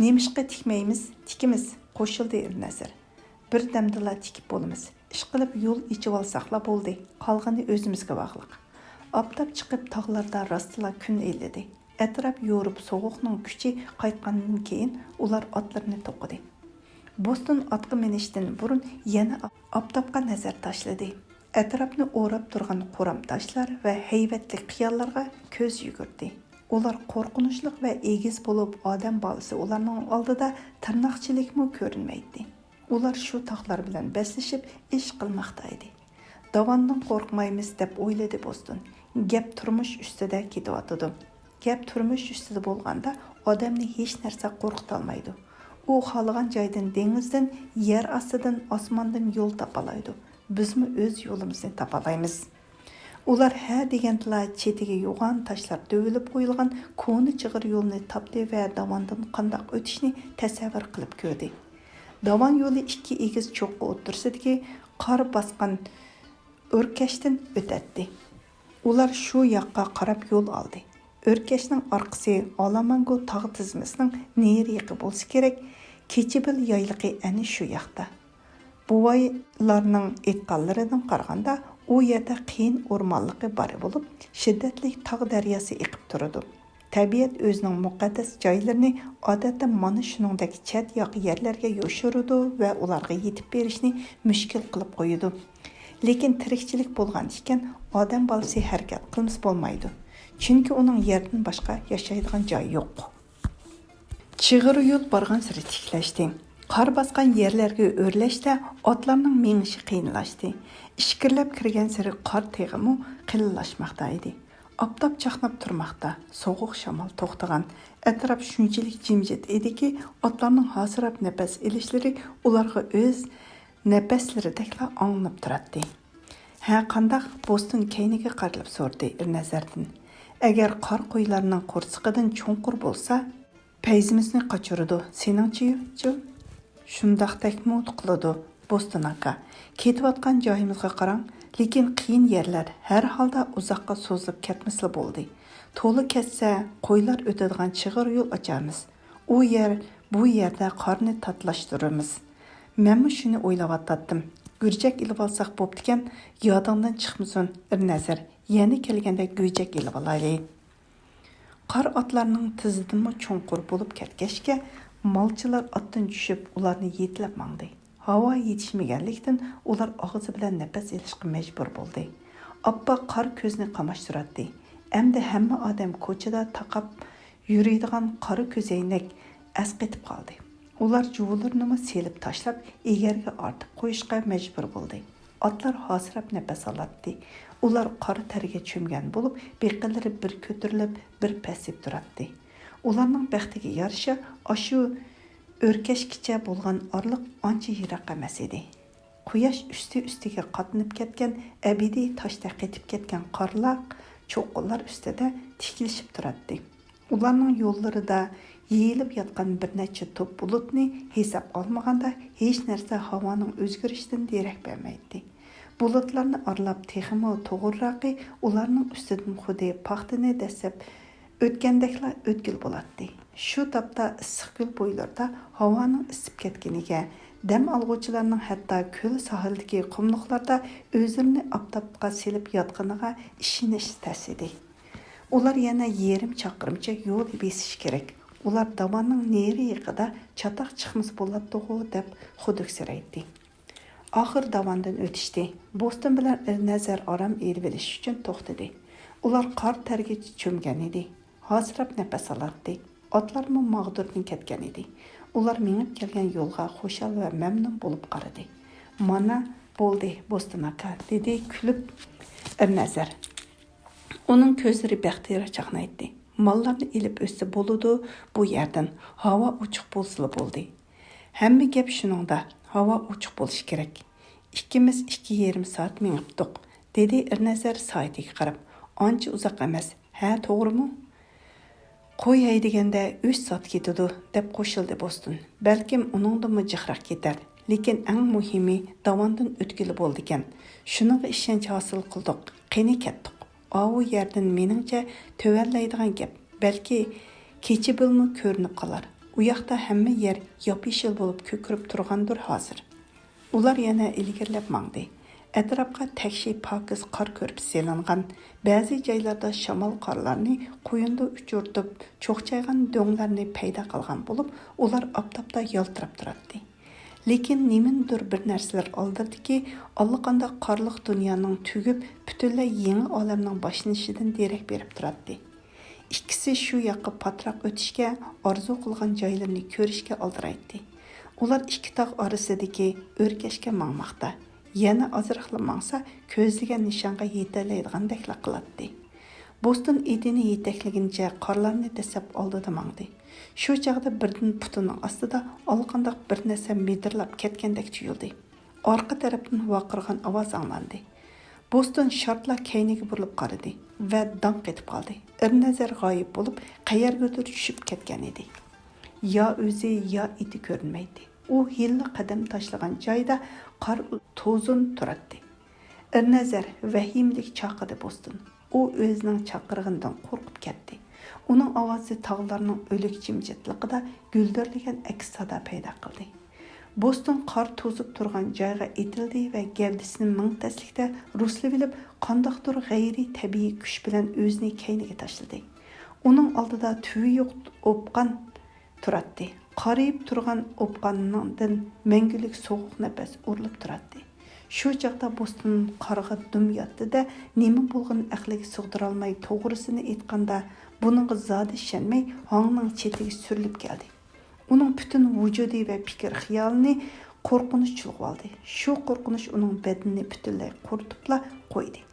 نېمىشقا تىكمەيمىز؟ تىكىمىز، قوشۇلدى ئەرنەزەر. بىر دەمدىلا تىكىپ بولىمىز. ئىشقىلىپ يول ئېچىۋالساقلا بولدى، قالغىنى ئۆزىمىزگە باغلىق. ئاپتاپ چىقىپ تاغلاردا راستلا كۈن ئىللىدى. ئەتراپ يورۇپ، سوغۇقنىڭ كۈچى قايتقاندىن كېيىن ئۇلار ئاتلىرىنى توقۇدى. بوستون ئاتقا مىنىشتىن بۇرۇن يەنە ئاپتاپقا نەزەر تاشلىدى. ئەتراپنى ئوراپ تۇرغان قورام تاشلار ۋە ھەيۋەتلىك قىيالارغا كۆز يۈگۈردى. ئۇلار قورقۇنچلۇق ۋە ئېگىز بولۇپ، ئادەم بالىسى ئۇلارنىڭ ئالدىدا تىرناقچىلىكمۇ كۆرۈنمەيتتى. ئۇلار شۇ تاغلار بىلەن بەسلىشىپ ئىش قىلماقتا ئىدى. داۋاندىن قورقمايمىز، دەپ ئويلىدى بوستون. گەپ تۇرمۇش ئۈستىدە كېتىۋاتىدۇ. گەپ تۇرمۇش ئۈستىدە بولغاندا، ئادەمنى ھېچ نەرسە قورقۇتالمايدۇ. ئۇ خالىغان جايدىن، دېڭىزدىن، يەر ئاستىدىن، ئاسماندىن يول تاپالايدۇ. بىزمۇ ئۆز يولىمىزنى تاپالايمىز. ئۇلار ھە دېگەندىلا، چېتىگە يوغان تاشلار دۆۋىلىپ قويۇلغان كونا چىغىر يولنى تاپتى ۋە داۋاندىن قانداق ئۆتۈشنى تەسەۋۋۇر قىلىپ كۆردى. داۋان يولى ئىككى ئېگىز چوققا ئوتتۇرىسىدىكى قار باسقان ئۆركەشتىن ئۆتەتتى. ئۇلار شۇ ياققا قاراپ يول ئالدى. ئۆركەشنىڭ ئارقىسى ئالامانگو تاغ تىزمىسىنىڭ نېرى يېقى بولسا كېرەك، كېچىبىل يايلىقى ئەنە شۇ ياقتا. بوۋايلارنىڭ ئېيتقانلىرىدىن قارىغاندا، ئۇ يەردە قېيىن ئورمانلىقى بار بولۇپ، شىددەتلىك تاغ دەرياسى ئېقىپ تۇرىدۇ. تەبىئەت ئۆزىنىڭ مۇقەددەس جايلىرىنى ئادەتتە مانا شۇنىڭدەك چەت ياقا يەرلەرگە يوشۇرىدۇ ۋە ئۇلارغا يېتىپ بېرىشنى مۈشكۈل قىلىپ قويىدۇ. لېكىن تىرىكچىلىك بولغان ئىكەن، ئادەم بالىسى ھەرىكەت قىلمىسا بولمايدۇ. چۈنكى ئۇنىڭ يەردىن باشقا ياشايدىغان جايى يوق. چىغىر يول بارغانسېرى تىكلەشتى. قار باسقان يەرلەرگە ئۆرلەشتە ئاتلارنىڭ مېڭىشى قىيىنلاشتى. ئىچكىرىلەپ كىرگەنسېرى قار تېخىمۇ قېلىنلاشماقتا ئىدى. ئاپتاپ چاقناپ تۇرماقتا، سوغۇق شامال توختىغان. ئەتراپ شۇنچىلىك جىمجىت ئىدىكى، ئاتلارنىڭ ھاسىراپ نەپەس ئېلىشلىرى ئۇلارغا ئۆز نەپەسلىرىدەكلا ئاڭلىنىپ تۇراتتى. ھە، قانداق؟ بوستون كەينىگە قايرىلىپ سورىدى ئېرنەزەردىن. ئەگەر قار قويلارنىڭ قورسىقىدىن چوڭقۇر بولسا، پەيزىمىزنى قاچۇرىدۇ، سېنىڭچە؟ شۇنداقتەكمۇ قىلىدۇ، بوستون ئاكا. كېتىۋاتقان جايىمىزغا قاراڭ، لېكىن قىيىن يەرلەر، ھەر ھالدا ئۇزاققا سوزۇلۇپ كەتمىسىلا بولدى. تولا كەتسە، قويلار ئۆتىدىغان چىغىر يول ئاچارمىز. ئۇ يەر، بۇ يەردە قارنى تاتلاشتۇرىمىز. مەنمۇ شۇنى ئويلاۋاتاتتىم. گۈرجەك ئېلىۋالساق بوپتىكەن، يادىڭدىن چىقمىسۇن، ئېرنەزەر. يەنە كەلگەندە گۈرجەك ئېلىۋالايلى. قار ئاتلارنىڭ تىزىدىنمۇ چوڭقۇر بولۇپ كەتكەچكە، مالچىلار ئاتتىن چۈشۈپ، ئۇلارنى يېتىلەپ ماڭدى. ھاۋا يېتىشمىگەنلىكتىن، ئۇلار ئاغزى بىلەن نەپەس ئېلىشقا مەجبۇر بولدى. ئاپئاق قار كۆزنى قاماشتۇراتتى. ئەمدى ھەممە ئادەم كوچىدا تاقاپ يۈرىدىغان قارا كۆزەينەك ئەسقېتىپ قالدى. ئۇلار جۇۋىلىرىنىمۇ سېلىپ تاشلاپ، ئېگەرگە ئارتىپ قويۇشقا مەجبۇر بولدى. ئاتلار ھاسىراپ نەپەس ئالاتتى. ئۇلار قارا تەرگە چۆمگەن بولۇپ، بېقىلىرى بىر كۆتۈرۈلۈپ، بىر پەسىيىپ تۇراتتى. ئۇلارنىڭ بەختىگە يارىشا، ئاشۇ ئۆركەشكىچە بولغان ئارىلىق ئانچە يىراق ئەمەس ئىدى. قۇياش ئۈستى-ئۈستىگە قاتلىنىپ كەتكەن ئەبەدىي تاشتەك قېتىپ كەتكەن قارلىق چوققىلار ئۈستىدە تىكلىشىپ تۇراتتى. ئۇلارنىڭ يوللىرىدا يېيىلىپ ياتقان بىر نەچچە توپ بۇلۇتنى ھېسابقا ئالمىغاندا، ھېچ نەرسە ھاۋانىڭ ئۆزگىرىشىدىن دېرەك بەرمەيتتى. بۇلۇتلارنى ئارىلاپ، تېخىمۇ توغرىراقى، ئۇلارنىڭ ئۈستىدىن خۇددى پاختىنى دەسسەپ ئۆتكەندەكلا ئۆتكىلى بولاتتى. شۇ تاپتا ئىسسىق كۆل بويلىرىدا ھاۋانىڭ ئىسسىپ كەتكىنىگە، دەم ئالغۇچىلارنىڭ ھەتتا كۆل ساھىلدىكى قۇملۇقلاردا ئۆزلىرىنى ئاپتاپقا سېلىپ ياتقىنىغا ئىشىنىش تەس ئىدى. ئۇلار يەنە يېرىم چاقىرىمچە يول بېسىشى كېرەك. ئۇلار داۋاننىڭ نېرى يېقىدا چاتاق چىقمىسا بولاتتىغۇ، دەپ خۇدۈكسىرەيتتى. ئاخىر داۋاندىن ئۆتۈشتى. بوستون بىلەن ئېرنەزەر ئارام ئېلىۋېلىش ئۈچۈن توختىدى. ئۇلار قار تەرگە چۆمگەن ئىدى. ھاسىراپ نەپەس ئالاتتى. ئاتلارمۇ ماغدۇردىن كەتكەن ئىدى. ئۇلار مېڭىپ كەلگەن يولغا خۇشال ۋە مەمنۇن بولۇپ قارىدى. مانا، بولدى، بوستون ئاكا، دېدى كۈلۈپ ئېرنەزەر. ئۇنىڭ كۆزلىرى بەختىيار چاقنايتتى. ماللارنى ئېلىپ ئۆتسە بولىدۇ بۇ يەردىن، ھاۋا ئوچۇق بولسىلا بولدى. ھەممە گەپ شۇنىڭدا، ھاۋا ئوچۇق بولۇشى كېرەك. ئىككىمىز ئىككى يېرىم سائەت مېڭىپتۇق، دېدى ئېرنەزەر سائىتىگە قاراپ. ئانچە ئۇزاق ئەمەس، ھە، توغرىمۇ؟ قوي ھەيدىگەندە ئۈچ سائەت كېتىدۇ، دەپ قوشۇلدى بوستون. بەلكىم ئۇنىڭدىنمۇ جىقراق كېتەر، لېكىن ئەڭ مۇھىمى داۋاندىن ئۆتكىلى بولىدىكەن. شۇنىڭغا ئىشەنچ ھاسىل قىلدۇق. قېنى كەتتۇق. ئاۋۇ يەردىن مېنىڭچە تۆۋەنلەيدىغان گەپ، بەلكى كېچىبىلمۇ كۆرۈنۈپ قالار. ئۇياقتا ھەممە يەر ياپيېشىل بولۇپ كۆكىرىپ تۇرغاندۇر ھازىر. ئۇلار يەنە ئىلگىرىلەپ ماڭدى. ئەتراپقا تەكشى پاكىز قار كۆرپىسى سېلىنغان، بەزى جايلاردا شامال قارلارنى قۇيۇندا ئۇچۇرتۇپ، چوقچايغان دۆڭلەرنى پەيدا قىلغان بولۇپ، ئۇلار ئاپتاپتا يالتىراپ تۇراتتى. لېكىن نېمىندۇر بىر نەرسىلەر ئالدىرىدىكى، ئاللىقانداق قارلىق دۇنيانىڭ تۈگۈپ، پۈتۈنلەي يېڭى ئالەمنىڭ باشلىنىشىدىن دېرەك بېرىپ تۇراتتى. ئىككىسى شۇ ياققا پاتراق ئۆتۈشكە، ئارزۇ قىلغان جايلىرىنى كۆرۈشكە ئالدىرايتتى. ئۇلار ئىككى تاغ ئارىسىدىكى ئۆركەشكە ماڭماقتا. يەنە ئازراقلا ماڭسا، كۆزلىگەن نىشانغا يېتەلەيدىغاندەكلا قىلاتتى. بوستون ئېتىنى يېتەكلىگىنىچە قارلارنى دەسسەپ ئالدىدا ماڭدى. شۇ چاغدا بىردىن پۇتىنىڭ ئاستىدا ئاللىقانداق بىر نەرسە مىدىرلاپ كەتكەندەك تۇيۇلدى. ئارقا تەرەپتىن ۋارقىرىغان ئاۋاز ئاڭلاندى. بوستون شارتلا كەينىگە بۇرۇلۇپ قارىدى ۋە داڭ قېتىپ قالدى. ئىرنەزەر غايىب بولۇپ، قەيەرگىدۇر چۈشۈپ كەتكەن ئىدى. يا ئۆزى، يا ئېتى كۆرۈنمەيتتى. ئۇ ھېلىلا قەدەم تاشلىغان جايدا قار توزۇن تۇراتتى. ئىرنەزەر، ۋەھىمىلىك چاقىردى بوستون. ئۇ ئۆزىنىڭ چاقىرغىنىدىن قورقۇپ كەتتى. ئۇنىڭ ئاۋازى تاغلارنىڭ ئۆلۈك جىمجىتلىقىدا گۈلدۈرلىگەن ئەكس سادا پەيدا قىلدى. بوستون قار توزۇپ تۇرغان جايغا ئېتىلدى ۋە گەۋدىسىنى مىڭ تەسلىكتە رۇسلىۋېلىپ، قانداقتۇر غەيرىي تەبىئىي كۈچ بىلەن ئۆزىنى كەينىگە تاشلىدى. ئۇنىڭ ئالدىدا تۈۋى يوق ئوپقان تۇراتتى. قارىيىپ تۇرغان ئوپقاندىن مەڭگۈلۈك سوغۇق نەپەس ئۇرۇلۇپ تۇراتتى. شۇ چاغدا بوستون قارغا دۈم ياتتى-دە، نېمە بولغىنىنى ئەقلىگە سىغدۇرالماي، توغرىسىنى ئېيتقاندا، بۇنىڭغا زادى ئىشەنمەي، ھاڭنىڭ چېتىگە سۈرۈلۈپ كەلدى. ئۇنىڭ پۈتۈن ۋۇجۇدى ۋە پىكىر-خىيالىنى قورقۇنچ چۇلغىۋالدى. شۇ قورقۇنچ ئۇنىڭ بەدىنىنى پۈتۈنلەي قۇرۇتۇپلا قويدى.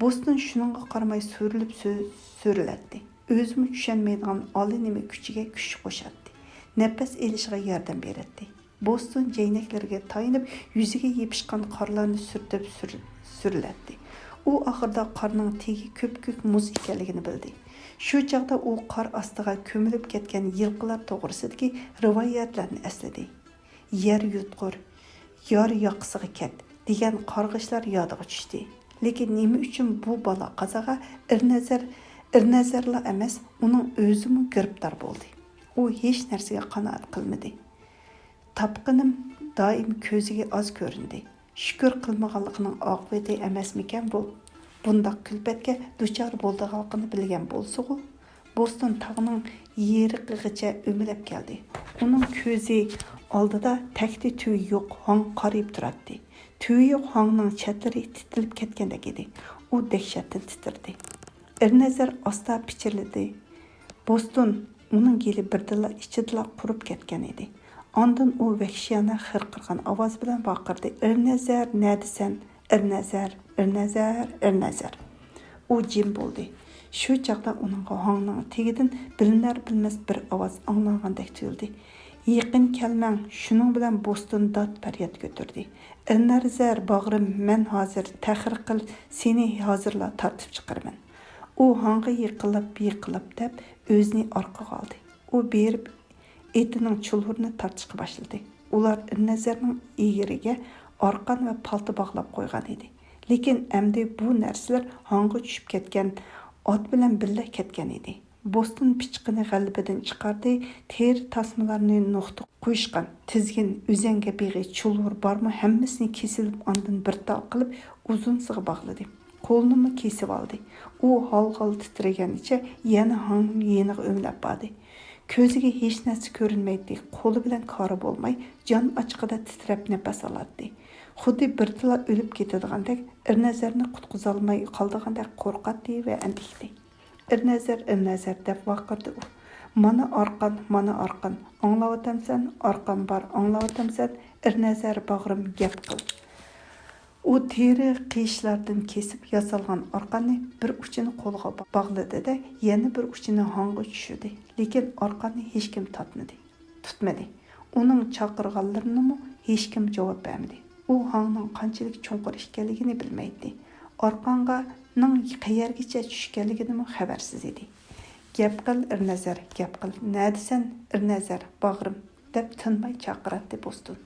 بوستون شۇنىڭغا قارىماي سۈرۈلۈپ سۆ-، سۈرۈلەتتى. ئۆزىمۇ چۈشەنمەيدىغان ئاللىنېمە كۈچىگە كۈچ قوشاتتى. نەپەس ئېلىشىغا ياردەم بېرەتتى. بوستون جەينەكلىرىگە تايىنىپ، يۈزىگە يېپىشقان قارلارنى سۈرتۈپ سۈر-، سۈرۈلەتتى. ئۇ ئاخىرىدا قارنىڭ تېگى كۆپكۆك مۇز ئىكەنلىكىنى بىلدى. شۇ چاغدا ئۇ قار ئاستىغا كۆمۈلۈپ كەتكەن يىلقىلار توغرىسىدىكى رىۋايەتلەرنى ئەسلىدى. «يەر يۇتقۇر، يار ياقىسىغا كەت» دېگەن قارغىشلار يادىغا چۈشتى. لېكىن نېمە ئۈچۈن بۇ بالا-قازاغا ئىرنەزەر، ئىرنەزەرلا ئەمەس، ئۇنىڭ ئۆزىمۇ گىرىپتار بولدى. ئۇ ھېچ نەرسىگە قانائەت قىلمىدى. تاپقىنىم دائىم كۆزىگە ئاز كۆرۈندى. شۈكۈر قىلمىغانلىقىنىڭ ئاقىۋىتى ئەمەسمىكەن بۇ؟ بۇنداق كۈلپەتكە دۇچار بولىدىغانلىقىنى بىلگەن بولسىغۇ، بوستون تاغنىڭ يېرىقىغىچە ئۆمىلەپ كەلدى. ئۇنىڭ كۆزى ئالدىدا تەكتى تۈۋى يوق ھاڭ قارىيىپ تۇراتتى. تۈۋى يوق ھاڭنىڭ چەتلىرى تىتىلىپ كەتكەندەك ئىدى. ئۇ دەھشەتتىن تىترىدى. ئىرنەزەر ئاستا پىچىرلىدى. بوستون، ئۇنىڭ گېلى بىردىنلا ئىچىدىلا قۇرۇپ كەتكەن ئىدى. ئاندىن ئۇ ۋەھشىيانە خىرقىرىغان ئاۋاز بىلەن ۋارقىرىدى: «ئىرنەزەر، نەدىسەن؟ ئىرنەزەر، ئىرنەزەر، ئىرنەزەر!» ئۇ جىم بولدى. شۇ چاغدا ئۇنىڭغا ھاڭنىڭ تېگىدىن بىلىنەر-بىلمەس بىر ئاۋاز ئاڭلانغاندەك تۇيۇلدى. «يېقىن كەلمەڭ!» شۇنىڭ بىلەن بوستون داد-پەرياد كۆتۈردى. «ئىرنەزەر، باغرىم، مەن ھازىر، تەخىر قىل، سېنى ھازىرلا تارتىپ چىقىرىمەن.» ئۇ ھاڭغا يېقىنلاپ، يېقىنلاپ دەپ ئۆزىنى ئارقىغا ئالدى. ئۇ بېرىپ ئېتىنىڭ چۇلۋۇرىنى تارتىشقا باشلىدى. ئۇلار ئىرنەزەرنىڭ ئېگىرىگە ئارقان ۋە پالتا باغلاپ قويغان ئىدى. لېكىن ئەمدى بۇ نەرسىلەر ھاڭغا چۈشۈپ كەتكەن ئات بىلەن بىللە كەتكەن ئىدى. بوستون پىچىقىنى غەلىبىدىن چىقاردى، تېرە تاسمىلارنى نۇقتا قويۇشقان تىزگىن، ئۈزەڭگە بېغى، چۇلۋۇر بارمۇ، ھەممىسىنى كېسىۋېلىپ، ئاندىن بىر تال قىلىپ ئۇزۇنسىغا باغلىدى. قولىنىمۇ كېسىۋالدى. ئۇ ھال-ھال تىترىگەنچە يەنە ھاڭنىڭ يېنىغا ئۆمىلەپ باردى. كۆزىگە ھېچ نەرسە كۆرۈنمەيتتى، قولى بىلەن كارى بولماي، جان ئاچىقىدا تىترەپ نەپەس ئالاتتى. خۇددى بىر تال ئۆلۈپ كېتىدىغاندەك، ئىرنەزەرنى قۇتقۇزالماي قالىدىغاندەك قورقاتتى ۋە ئەندىكتى. «ئىرنەزەر، ئىرنەزەر!» دەپ ۋارقىرىدى ئۇ. «مانا ئارقان، مانا ئارقان! ئاڭلاۋاتامسەن؟ ئارقان بار، ئاڭلاۋاتامسەن؟ ئىرنەزەر، باغرىم، گەپ قىل!» ئۇ تېرە قىيىشلاردىن كېسىپ ياسالغان ئارقاننى بىر ئۇچىنى قولىغا باغلىدى-دە، يەنە بىر ئۇچىنى ھاڭغا چۈشۈردى. لېكىن ئارقاننى ھېچكىم تارتمىدى، تۇتمىدى. ئۇنىڭ چاقىرغانلىرىنىمۇ ھېچكىم جاۋاب بەرمىدى. ئۇ ھاڭنىڭ قانچىلىك چوڭقۇر ئىكەنلىكىنى بىلمەيتتى. ئارقانغا، نىڭ قەيەرگىچە چۈشكەنلىكىدىنمۇ خەۋەرسىز ئىدى. «گەپ قىل، ئىرنەزەر، گەپ قىل! نەدىسەن، ئىرنەزەر، باغرىم؟» دەپ تىنماي چاقىراتتى بوستون.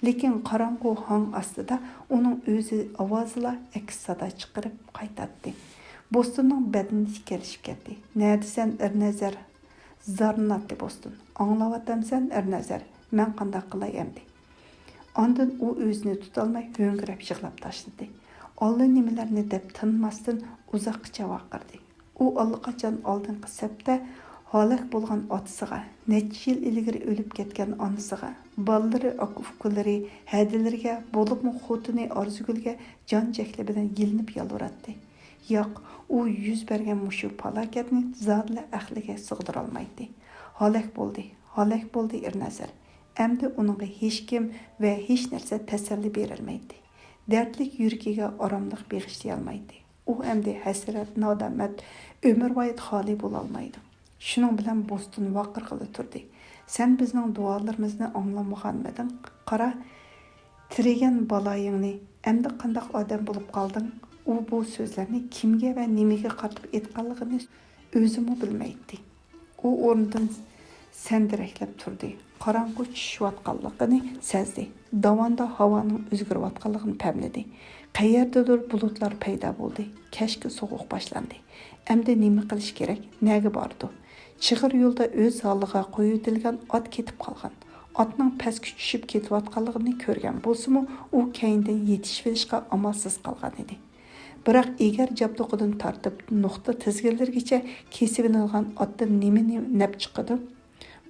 لېكىن قاراڭغۇ ھاڭ ئاستىدا ئۇنىڭ ئۆزى ئاۋازىلا ئەكس سادا چىقىرىپ قايتاتتى. بوستوننىڭ بەدىنى تىكەنلىشىپ كەتتى. «نەدىسەن، ئىرنەزەر؟» زارلىناتتى بوستون. «ئاڭلاۋاتامسەن، ئىرنەزەر؟ مەن قانداق قىلاي ئەمدى؟» ئاندىن ئۇ ئۆزىنى تۇتالماي ھۆڭگىرەپ يىغلاپ تاشلىدى. ئاللىنېمىلەرنى دەپ تىنماستىن ئۇزاققىچە ۋارقىرىدى. ئۇ ئاللىقاچان ئالدىنقى سەپتە ھالاك بولغان ئاتىسىغا، نەچچە يىل ئىلگىرى ئۆلۈپ كەتكەن ئانىسىغا، بالىلىرى، ئاكا-ئۇكىلىرى، ھەدىلىرىگە، بولۇپمۇ خوتۇنى ئارزۇگۈلگە جان-جەھلى بىلەن يېلىنىپ يالۋۇراتتى. ياق، ئۇ يۈز بەرگەن مۇشۇ پالاكەتنى زادىلا ئەقلىگە سىغدۇرالمايتتى. ھالاك بولدى، ھالاك بولدى ئېرنەزەر. ئەمدى ئۇنىڭغا ھېچكىم ۋە ھېچنەرسە تەسەللى بېرەلمەيتتى. دەردلىك يۈرىكىگە ئاراملىق بېغىشلىيالمايتتى. ئۇ ئەمدى ھەسرەت، نادامەت، ئۆمۈرۋايەت خالىي بولالمايدۇ. شۇنىڭ بىلەن بوستون ۋارقىرىغىلى تۇردى. سەن بىزنىڭ دۇئالىرىمىزنى ئاڭلىمىغانمىدىڭ؟ قارا، تېرىگەن بالايىڭنى، ئەمدى قانداق ئادەم بولۇپ قالدىڭ؟ ئۇ بۇ سۆزلەرنى كىمگە ۋە نېمىگە قارىتىپ ئېيتقانلىقىنى ئۆزىمۇ بىلمەيتتى. ئۇ ئورنىدىن سەندىرەكلەپ تۇردى. قاراڭغۇ چۈشۈۋاتقانلىقىنى سەزدى. داۋاندا ھاۋانىڭ ئۆزگىرىۋاتقانلىقىنى پەملىدى. قەيەردىدۇر بۇلۇتلار پەيدا بولدى. كەچكى سوغۇق باشلاندى. ئەمدى نېمە قىلىش كېرەك؟ نەگە بارىدۇ؟ چىغىر يولدا ئۆز ھالىغا قويۇۋېتىلگەن ئات كېتىپ قالغان. ئاتنىڭ پەسكە چۈشۈپ كېتىۋاتقانلىقىنى كۆرگەن بولسىمۇ، ئۇ كەينىدىن يېتىشىۋېلىشقا ئامالسىز قالغان ئىدى. بىراق ئېگەر جابدۇقىدىن تارتىپ نۇقتا تىزگىنلىرىگىچە كېسىۋېلىنغان ئاتتىن نېمە نەپ چىقىدۇ؟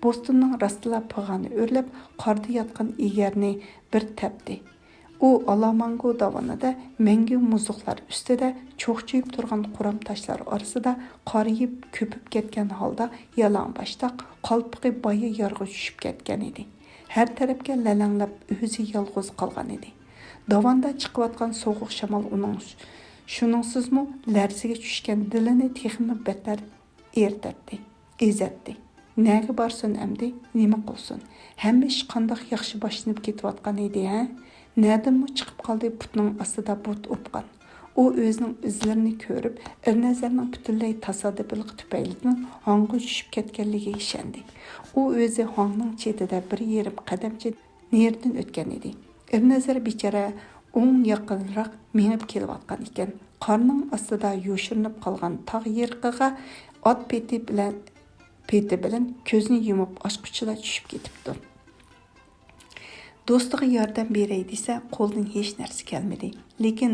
بوستوننىڭ راستلا پىغانى ئۆرلەپ، قاردا ياتقان ئېگەرنى بىر تەپتى. ئۇ ئالامانگو داۋىنىدا مەڭگۈ مۇزلۇقلار ئۈستىدە چوخچىيىپ تۇرغان قۇرام تاشلار ئارىسىدا قارىيىپ كۆپۈپ كەتكەن ھالدا يالاڭباشتاق، قالپىقى بايا يارغا چۈشۈپ كەتكەن ئىدى. ھەر تەرەپكە لەلەڭلەپ ئۆزى يالغۇز قالغان ئىدى. داۋاندا چىقىۋاتقان سوغۇق شامال ئۇنىڭ شۇنىڭسىزمۇ لەرزىگە چۈشكەن دىلىنى تېخىمۇ بەتتەر ئېرىتەتتى، ئېزەتتى. نەگە بارسۇن ئەمدى؟ نېمە قىلسۇن؟ ھەممە ئىش قانداق ياخشى باشلىنىپ كېتىۋاتقان ئىدى، ھە؟ نەدىنمۇ چىقىپ قالدى پۇتنىڭ ئاستىدا بۇت ئوپقان. ئۇ ئۆزىنىڭ ئىزلىرىنى كۆرۈپ، ئېرنەزەرنىڭ پۈتۈنلەي تاسادىپىيلىقى تۈپەيلىدىن ھاڭغا چۈشۈپ كەتكەنلىكىگە ئىشەندى. ئۇ ئۆزى ھاڭنىڭ چېتىدە بىر يېرىم قەدەمچە نېرىدىن ئۆتكەن ئىدى. ئېرنەزەر بىچارە ئوڭ يېقىنراق مېڭىپ كېلىۋاتقان ئىكەن. قارنىڭ ئاستىدا يوشۇرۇنۇپ قالغان تاغ يېرىقىغا ئات پېتى بىلەن، پېتى بىلەن كۆزىنى يۇمۇپ ئاچقۇچىلا چۈشۈپ كېتىپتۇ. دوستىغا ياردەم بېرەي دېسە، قولىدىن ھېچ نەرسە كەلمىدى. لېكىن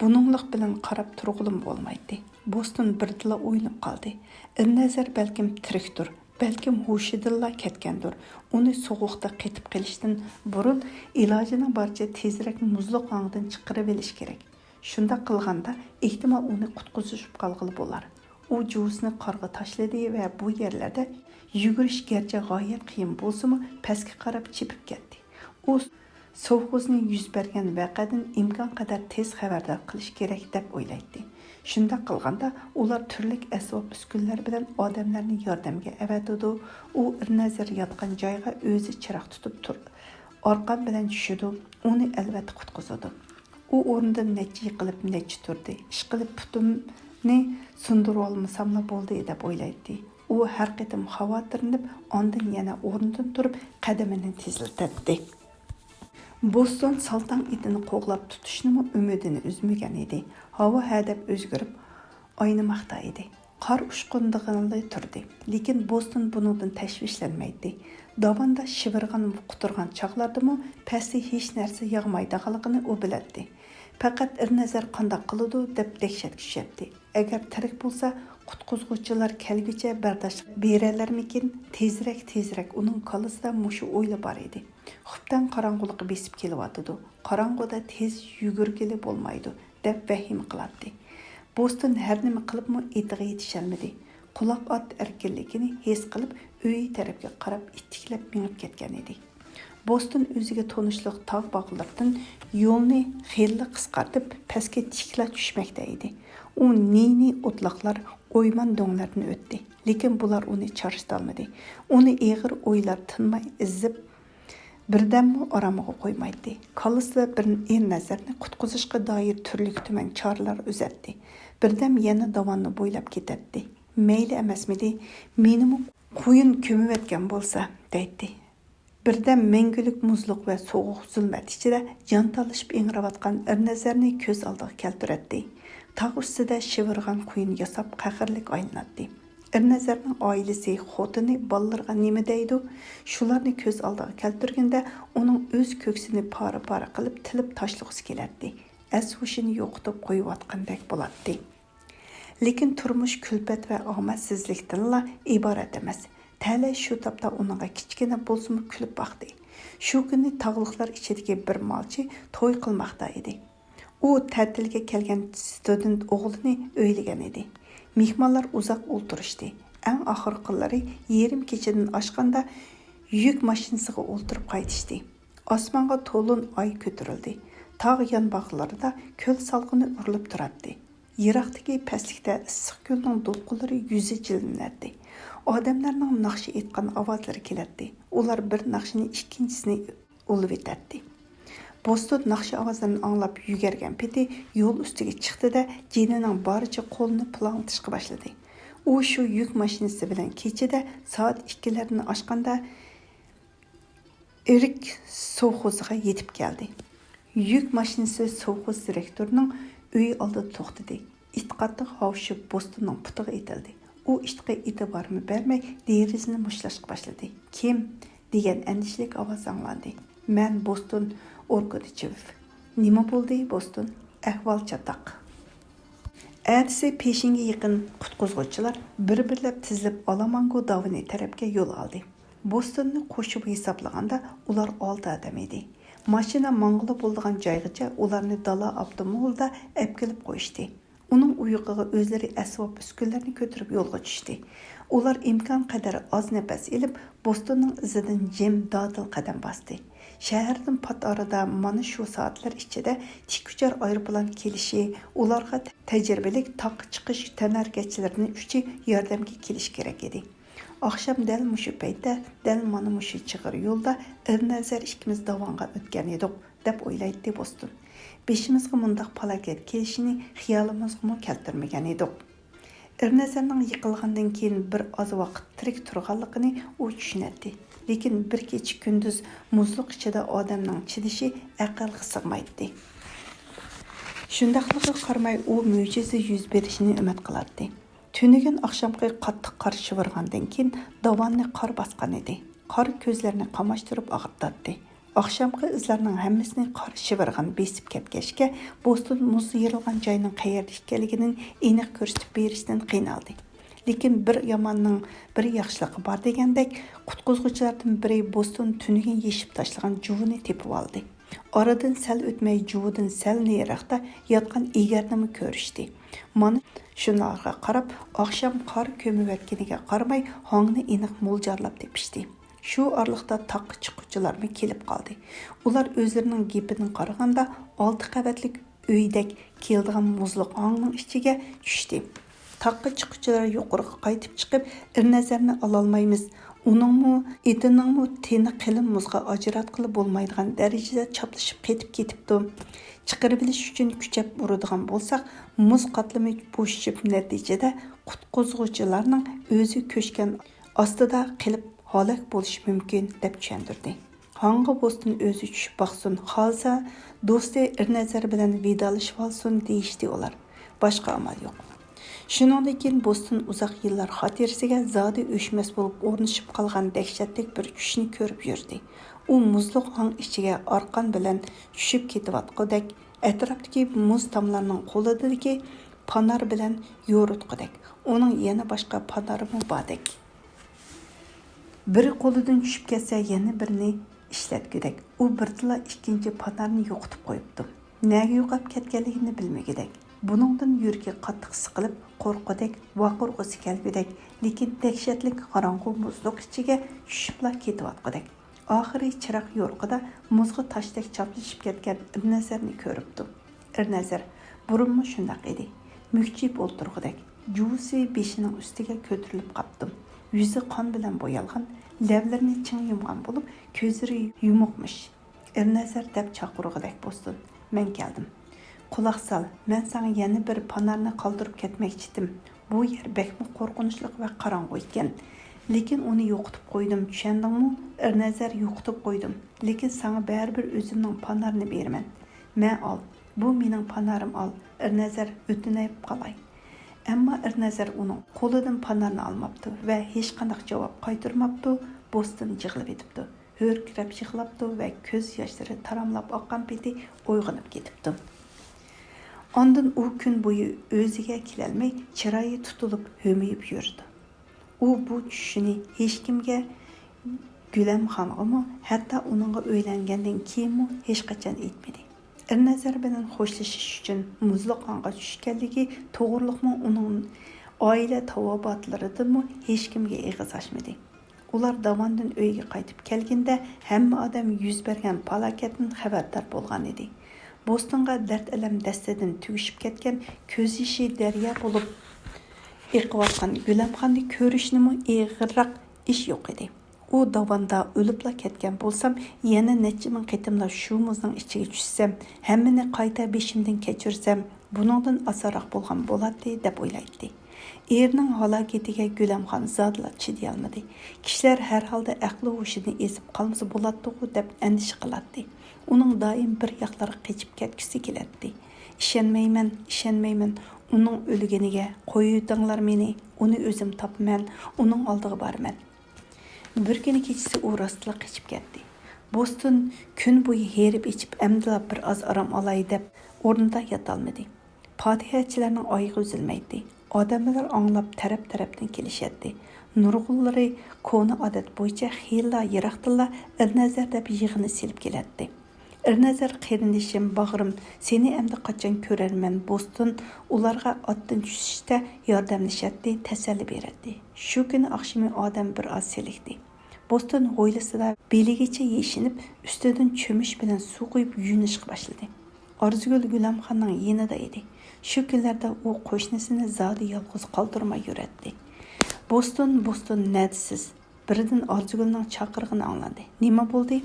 بۇنىڭلىق بىلەن قاراپ تۇرغىلىمۇ بولمايتتى. بوستون بىردىنلا ئويلىنىپ قالدى. ئېرنەزەر بەلكىم تىرىكتۇر، بەلكىم ھوشىدىنلا كەتكەندۇر. ئۇنى سوغۇقتا قېتىپ قېلىشتىن بۇرۇن ئىلاجىنىڭ بارىچە تېزرەك مۇزلۇق ھاڭدىن چىقىرىۋېلىش كېرەك. شۇنداق قىلغاندا، ئېھتىمال ئۇنى قۇتقۇزۇشۇپ قالغىلى بولار. ئۇ جۇۋىسىنى قارغا تاشلىدى ۋە بۇ يەرلەردە يۈگۈرۈش گەرچە غايەت قىيىن بولسىمۇ، پەسكە قاراپ چېپىپ كەتتى. ئۇ سوۋخوزنى يۈز بەرگەن ۋەقەدىن ئىمكانقەدەر تېز خەۋەردار قىلىش كېرەك، دەپ ئويلايتتى. شۇنداق قىلغاندا، ئۇلار تۈرلۈك ئەسۋاب-ئۈسكۈنىلەر بىلەن ئادەملەرنى ياردەمگە ئەۋەتىدۇ. ئۇ ئېرنەزەر ياتقان جايغا ئۆزى چىراغ تۇتۇپ تۇر-، ئارقان بىلەن چۈشىدۇ. ئۇنى ئەلۋەتتە قۇتقۇزىدۇ. ئۇ ئورنىدىن نەچچە يىقىلىپ، نەچچە تۇردى. ئىشقىلىپ، پۇتۇمنى سۇندۇرۇۋالمىساملا بولدى، دەپ ئويلايتتى. ئۇ ھەر قېتىم خاۋاتىرلىنىپ، ئاندىن يەنە ئورنىدىن تۇرۇپ، قەدىمىنى تېزلىتەتتى. بوستون سالتاڭ ئېتىنى قوغلاپ تۇتۇشنىمۇ ئۈمىدىنى ئۈزمىگەن ئىدى. ھاۋا ھەدەپ ئۆزگىرىپ، ئاينىماقتا ئىدى. قار ئۇچقۇندىغىنىلا تۇردى. لېكىن بوستون بۇنىڭدىن تەشۋىشلەنمەيتتى. داۋاندا شىۋىرغان، قۇتۇرغان چاغلاردىمۇ پەستە ھېچ نەرسە ياغمايدىغانلىقىنى ئۇ بىلەتتى. پەقەت ئېرنەزەر قانداق قىلىدۇ دەپ دەھشەتكە چۈشەتتى. ئەگەر تىرىك بولسا، قۇتقۇزغۇچىلار كەلگۈچە بەرداشلىق بېرەلەرمىكىن؟ تېزرەك، تېزرەك، ئۇنىڭ كاللىسىدا مۇشۇ ئويلا بار ئىدى. خۇپتەن قاراڭغۇلۇق بېسىپ كېلىۋاتىدۇ. قاراڭغۇدا تېز يۈگۈرگىلى بولمايدۇ، دەپ ۋەھىمە قىلاتتى. بوستون ھەر نېمە قىلىپمۇ ئېتىغا يېتىشەلمىدى. قۇلاق ئات ئەركىنلىكىنى ھېس قىلىپ، ئۆيى تەرەپكە قاراپ ئىتتىكلەپ مېڭىپ كەتكەن ئىدى. بوستون ئۆزىگە تونۇشلۇق تاغ باغلىرىدىن يولنى خېلىلا قىسقارتىپ، پەسكە تىكلا چۈشمەكتە ئىدى. ئۇ نى-نى ئوتلاقلار، ئويمان دۆڭلەردىن ئۆتتى. لېكىن بۇلار ئۇنى چارچىتالمىدى. ئۇنى ئېغىر ئويلار تىنماي ئېزىپ، بىردەممۇ ئارامىغا قويمايتتى. كاللىسىدا بىر ئېرنەزەرنى قۇتقۇزۇشقا دائىر تۈرلۈك-تۈمەن چارىلەر ئۈزەتتى. بىردەم يەنە داۋاننى بويلاپ كېتەتتى. مەيلى ئەمەسمىدى، مېنىمۇ قۇيۇن كۆمۈۋەتكەن بولسا، دەيتتى. بىردەم مەڭگۈلۈك مۇزلۇق ۋە سوغۇق زۇلمەت ئىچىدە جان تالىشىپ ئىڭراۋاتقان ئېرنەزەرنى كۆز ئالدىغا كەلتۈرەتتى. تاغ ئۈستىدە شىۋىرغان قۇيۇن ياساپ قەھەرلىك ئايلىناتتى. ئېرنەزەرنىڭ ئائىلىسى، خوتۇنى، بالىلىرىغا نېمە دەيدۇ؟ شۇلارنى كۆز ئالدىغا كەلتۈرگەندە، ئۇنىڭ ئۆز كۆكسىنى پارە-پارە قىلىپ تىلىپ تاشلىغۇسى كېلەتتى. ئەس-ھوشىنى يوقىتىپ قويۇۋاتقاندەك بولاتتى. لېكىن تۇرمۇش كۈلپەت ۋە ئامەتسىزلىكتىنلا ئىبارەت ئەمەس. تەلەي شۇ تاپتا ئۇنىڭغا كىچىككىنە بولسىمۇ كۈلۈپ باقتى. شۇ كۈنى تاغلىقلار ئىچىدىكى بىر مالچى توي قىلماقتا ئىدى. ئۇ تەتىلگە كەلگەن ستۇدېنت ئوغلىنى ئۆيلىگەن ئىدى. مېھمانلار ئۇزاق ئولتۇرۇشتى. ئەڭ ئاخىرقىلىرى يېرىم كېچىدىن ئاشقاندا يۈك ماشىنىسىغا ئولتۇرۇپ قايتىشتى. ئاسمانغا تولۇن ئاي كۆتۈرۈلدى. تاغ يانباغلىرىدا كۆل سالقىنى ئۇرۇلۇپ تۇراتتى. يىراقتىكى پەسلىكتە ئىسسىق كۆلنىڭ دولقۇنلىرى يۈزى جىلۋىلىنەتتى. ئادەملەرنىڭ ناخشا ئېيتقان ئاۋازلىرى كېلەتتى. ئۇلار بىر ناخشىنى ئىككىنچىسىنى ئۇلىۋېتەتتى. بوستون ناخشا ئاۋازلىرىنى ئاڭلاپ يۈگۈرگەن پېتى يول ئۈستىگە چىقتى-دە، جېنىنىڭ بارىچە قولىنى پۇلاڭلىتىشقا باشلىدى. ئۇ شۇ يۈك ماشىنىسى بىلەن كېچىدە سائەت ئىككىلەردىن ئاشقاندا ئېرىك سوۋخوزىغا يېتىپ كەلدى. يۈك ماشىنىسى سوۋخوز دىرېكتورىنىڭ ئۆيى ئالدىدا توختىدى. ئىت قاتتىق ھاۋشىپ بوستوننىڭ پۇتىغا ئېتىلدى. ئۇ ئىتقا ئېتىبارمۇ بەرمەي دېرىزىنى مۇشتلاشقا باشلىدى. «كىم؟» دېگەن ئەندىشىلىك ئاۋاز ئاڭلاندى. «مەن بوستون ئوركودىچېۋ.» «نېمە بولدى، بوستون؟ ئەھۋال چاتاق.» ئەتىسى پېشىنگە يېقىن قۇتقۇزغۇچىلار بىر-بىرلەپ تىزىلىپ ئالامانگو داۋىنى تەرەپكە يول ئالدى. بوستوننى قوشۇپ ھېسابلىغاندا ئۇلار ئالتە ئادەم ئىدى. ماشىنا ماڭغىلى بولىدىغان جايغىچە ئۇلارنى دالا ئاپتوموبىلدا ئەپكېلىپ قويۇشتى. ئۇنىڭ ئۇيىقىغا ئۆزلىرى ئەسۋاب ئۈسكۈنىلەرنى كۆتۈرۈپ يولغا چۈشتى. ئۇلار ئىمكان قەدەر ئاز نەپەس ئېلىپ، بوستوننىڭ ئىزىدىن جىم، دادىل قەدەم باستى. شەھەردىن پات ئارىدا مانا شۇ سائەتلەر ئىچىدە تىك ئۇچار ئايروپىلان كېلىشى ئۇلارغا تەجرىبىلىك تاغقا چىقىش تەنھەرىكەتچىلىرىدىن ئۈچى ياردەمگە كېلىشى كېرەك ئىدى. ئاخشام دەل مۇشۇ پەيتتە، دەل مانا مۇشۇ چىغىر يولدا ئېرنەزەر ئىككىمىز داۋانغا ئۆتكەن ئىدۇق، دەپ ئويلايتتى بوستون. بېشىمىزغا مۇنداق پالاكەت كېلىشىنى خىيالىمىزغىمۇ كەلتۈرمىگەن ئىدۇق. ئېرنەزەرنىڭ يىقىلغاندىن كېيىن بىر ئاز ۋاقىت تىرىك تۇرغانلىقىنى ئۇ چۈشىنەتتى. لېكىن بىر كېچە كۈندۈز مۇزلۇق ئىچىدە ئادەمنىڭ چىدىشى ئەقىلگە سىغمايتتى. شۇنداقلىقىغا قارىماي، ئۇ مۆجىزە يۈز بېرىشىنى ئۈمىد قىلاتتى. تۈنۈگۈن ئاخشامقى قاتتىق قار شىۋىرغاندىن كېيىن داۋاننى قار باسقان ئىدى. قار كۆزلەرنى قاماشتۇرۇپ ئاغرىتاتتى. ئاخشامقى ئىزلارنىڭ ھەممىسىنى قار شىۋىرغان بېسىپ كەتكەچكە، بوستون مۇز يېرىلغان جاينىڭ قەيەردە ئىكەنلىكىنى ئېنىق كۆرسىتىپ بېرىشتىن قىينالدى. لېكىن بىر ياماننىڭ بىر ياخشىلىقى بار دېگەندەك، قۇتقۇزغۇچىلاردىن بىرى بوستون تۈنۈگۈن يېشىپ تاشلىغان جۇۋىنى تېپىۋالدى. ئارىدىن سەل ئۆتمەي جۇۋىدىن سەل نېرىراقتا ياتقان ئېگەرنىمۇ كۆرۈشتى. مانا شۇنىڭغا قاراپ، ئاخشام قار كۆمۈۋەتكىنىگە قارىماي، ھاڭنى ئېنىق مولجارلاپ تېپىشتى. شۇ ئارىلىقتا تاغقا چىققۇچىلارمۇ كېلىپ قالدى. ئۇلار ئۆزلىرىنىڭ گېپىدىن قارىغاندا، ئالتە قەۋەتلىك ئۆيدەك كېلىدىغان مۇزلۇق ھاڭنىڭ ئىچىگە چۈشتى. تاغقا چىققۇچىلار يۇقىرىغا قايتىپ چىقىپ، ئېرنەزەرنى ئالالمايمىز. ئۇنىڭمۇ، ئېتىنىڭمۇ تېنى قېلىن مۇزغا ئاجراتقىلى بولمايدىغان دەرىجىدە چاپلىشىپ قېتىپ كېتىپتۇ. چىقىرىۋېلىش ئۈچۈن كۈچەپ ئۇرىدىغان بولساق، مۇز قاتلىمى بوشىشىپ، نەتىجىدە قۇتقۇزغۇچىلارنىڭ ئۆزى كۆچكەن ئاستىدا قېلىپ ھالاك بولۇشى مۇمكىن، دەپ چۈشەندۈردى. ھاڭغا بوستون ئۆزى چۈشۈپ باقسۇن، خالىسا دوستى ئېرنەزەر بىلەن ۋىدالىشىۋالسۇن، دېيىشتى ئۇلار. باشقا ئامال يوق. شۇنىڭدىن كېيىن بوستون ئۇزاق يىللار خاتىرىسىگە زادى ئۆچمەس بولۇپ ئورنىشىپ قالغان دەھشەتلىك بىر چۈشنى كۆرۈپ يۈردى. ئۇ مۇزلۇق ھاڭ ئىچىگە ئارقان بىلەن چۈشۈپ كېتىۋاتقۇدەك، ئەتراپتىكى مۇز تاملارنىڭ قولىدىكى پانار بىلەن يورۇتقۇدەك، ئۇنىڭ يەنە باشقا پانارىمۇ باردەك. بىرى قولىدىن چۈشۈپ كەتسە، يەنە بىرىنى ئىشلەتكۈدەك. ئۇ بىردىنلا ئىككىنچى پانارنى يوقىتىپ قويۇپتۇ. نەگە يوقاپ كەتكەنلىكىنى بىلمىگۈدەك. بۇنىڭدىن يۈرىكى قاتتىق سىقىلىپ، قورققۇدەك، ۋارقىرىغۇسى كەلگۈدەك، لېكىن دەھشەتلىك قاراڭغۇ مۇزلۇق ئىچىگە چۈشۈپلا كېتىۋاتقۇدەك. ئاخىرى چىراغ يورۇقىدا مۇزغا تاشتەك چاپلىشىپ كەتكەن ئىرنەزەرنى كۆرۈپتۇ. ئىرنەزەر بۇرۇنمۇ شۇنداق ئىدى. مۈكچىيىپ ئولتۇرغۇدەك. جۇۋىسى بېشىنىڭ ئۈستىگە كۆتۈرۈلۈپ قاپتۇ. يۈزى قان بىلەن بويالغان، لەۋلىرىنى چىڭ يۇمغان بولۇپ، كۆزلىرى يۇمۇقمىش. ئىرنەزەر دەپ چاقىرغۇدەك بوستون. مەن كەلدىم. قۇلاق سال، مەن ساڭا يەنە بىر پانارنى قالدۇرۇپ كەتمەكچىدىم. بۇ يەر بەكمۇ قورقۇنچلۇق ۋە قاراڭغۇ ئىكەن. لېكىن ئۇنى يوقىتىپ قويدۇم، چۈشەندىڭمۇ؟ ئىرنەزەر، يوقىتىپ قويدۇم. لېكىن ساڭا بەرىبىر ئۆزۈمنىڭ پانارنى بېرىمەن. مە ئال، بۇ مېنىڭ پانارىم، ئال، ئىرنەزەر، ئۆتۈنۈپ قالاي. ئەمما ئىرنەزەر ئۇنىڭ قولىدىن پانارنى ئالماپتۇ ۋە ھېچقانداق جاۋاب قايتۇرماپتۇ، بوستون يىغلىۋېتىپتۇ. ھۆركىرەپ يىغلاپتۇ ۋە كۆز ياشلىرى تاراملاپ ئاققان پېتى ئويغىنىپ كېتىپتۇ. ئاندىن ئۇ كۈن بويى ئۆزىگە كېلەلمەي، چىرايى تۇتۇلۇپ ھۆمۈيۈپ يۈردى. ئۇ بۇ چۈشىنى ھېچكىمگە، گۈلەمخانغىمۇ، ھەتتا ئۇنىڭغا ئۆيلەنگەندىن كېيىنمۇ ھېچقاچان ئېيتمىدى. ئېرنەزەر بىلەن خوشلىشىش ئۈچۈن مۇزلۇق ھاڭغا چۈشكەنلىكى توغرۇلۇقمۇ ئۇنىڭ ئائىلە تاۋابىئاتلىرىدىنمۇ ھېچكىمگە ئېغىز ئاچمىدى. ئۇلار داۋاندىن ئۆيگە قايتىپ كەلگىنىدە ھەممە ئادەم يۈز بەرگەن پالاكەتتىن خەۋەردار بولغانىدى. بوستونغا دەرد-ئەلەم دەستىدىن تۈگىشىپ كەتكەن، كۆز يېشى دەريا بولۇپ ئېقىۋاتقان گۈلەمخاننى كۆرۈشنىمۇ ئېغىرراق ئىش يوق ئىدى. ئۇ داۋاندا ئۆلۈپلا كەتكەن بولسام، يەنە نەچچە مىڭ قېتىملا شۇ مۇزنىڭ ئىچىگە چۈشسەم، ھەممىنى قايتا بېشىمدىن كەچۈرسەم، بۇنىڭدىن ئاسانراق بولغان بولاتتى، دەپ ئويلايتتى. ئېرىنىڭ ھالاكىتىگە گۈلەمخان زادىلا چىدىيالمىدى. كىشىلەر ھەر ھالدا ئەقلى ھوشىدىن ئېزىپ قالمىسا بولاتتىغۇ، دەپ ئەندىشە قىلاتتى. ئۇنىڭ دائىم بىر ياقلارغا قېچىپ كەتكۈسى كېلەتتى. ئىشەنمەيمەن، ئىشەنمەيمەن ئۇنىڭ ئۆلگىنىگە. قويۇۋېتىڭلار مېنى، ئۇنى ئۆزۈم تاپىمەن، ئۇنىڭ ئالدىغا بارىمەن. بىر كۈنى كېچىسى ئۇ راستلا قېچىپ كەتتى. بوستون كۈن بويى ھېرىپ ئېچىپ، ئەمدىلا بىر ئاز ئارام ئالاي دەپ، ئورنىدا ياتالمىدى. پاتىھەچىلەرنىڭ ئايىغى ئۈزۈلمەيتتى. ئادەملەر ئاڭلاپ تەرەپ-تەرەپتىن كېلىشەتتى. نۇرغۇنلىرى كونا ئادەت بويىچە خېلىلا يىراقتىنلا ئېرنەزەر دەپ يىغىنى سېلىپ كېلەتتى. ئېرنەزەر قېرىندىشىم، باغرىم، سېنى ئەمدى قاچان كۆرەرمەن؟ بوستون ئۇلارغا ئاتتىن چۈشۈشتە ياردەملىشەتتى، تەسەللى بېرەتتى. شۇ كۈنى ئاخشىمى ئادەم بىر ئاز سېلىكتى. بوستون ھويلىسىدا بېلىگىچە يېشىنىپ، ئۈستىدىن چۆمۈچ بىلەن سۇ قۇيۇپ يۇيۇنۇشقا باشلىدى. ئارزۇگۈل گۈلەمخاننىڭ يېنىدا ئىدى. شۇ كۈنلەردە ئۇ قوشنىسىنى زادى يالغۇز قالدۇرماي يۈرەتتى. بوستون، بوستون، نەدىسىز؟ بىردىن ئارزۇگۈلنىڭ چاقىرغىنى ئاڭلاندى. نېمە بولدى؟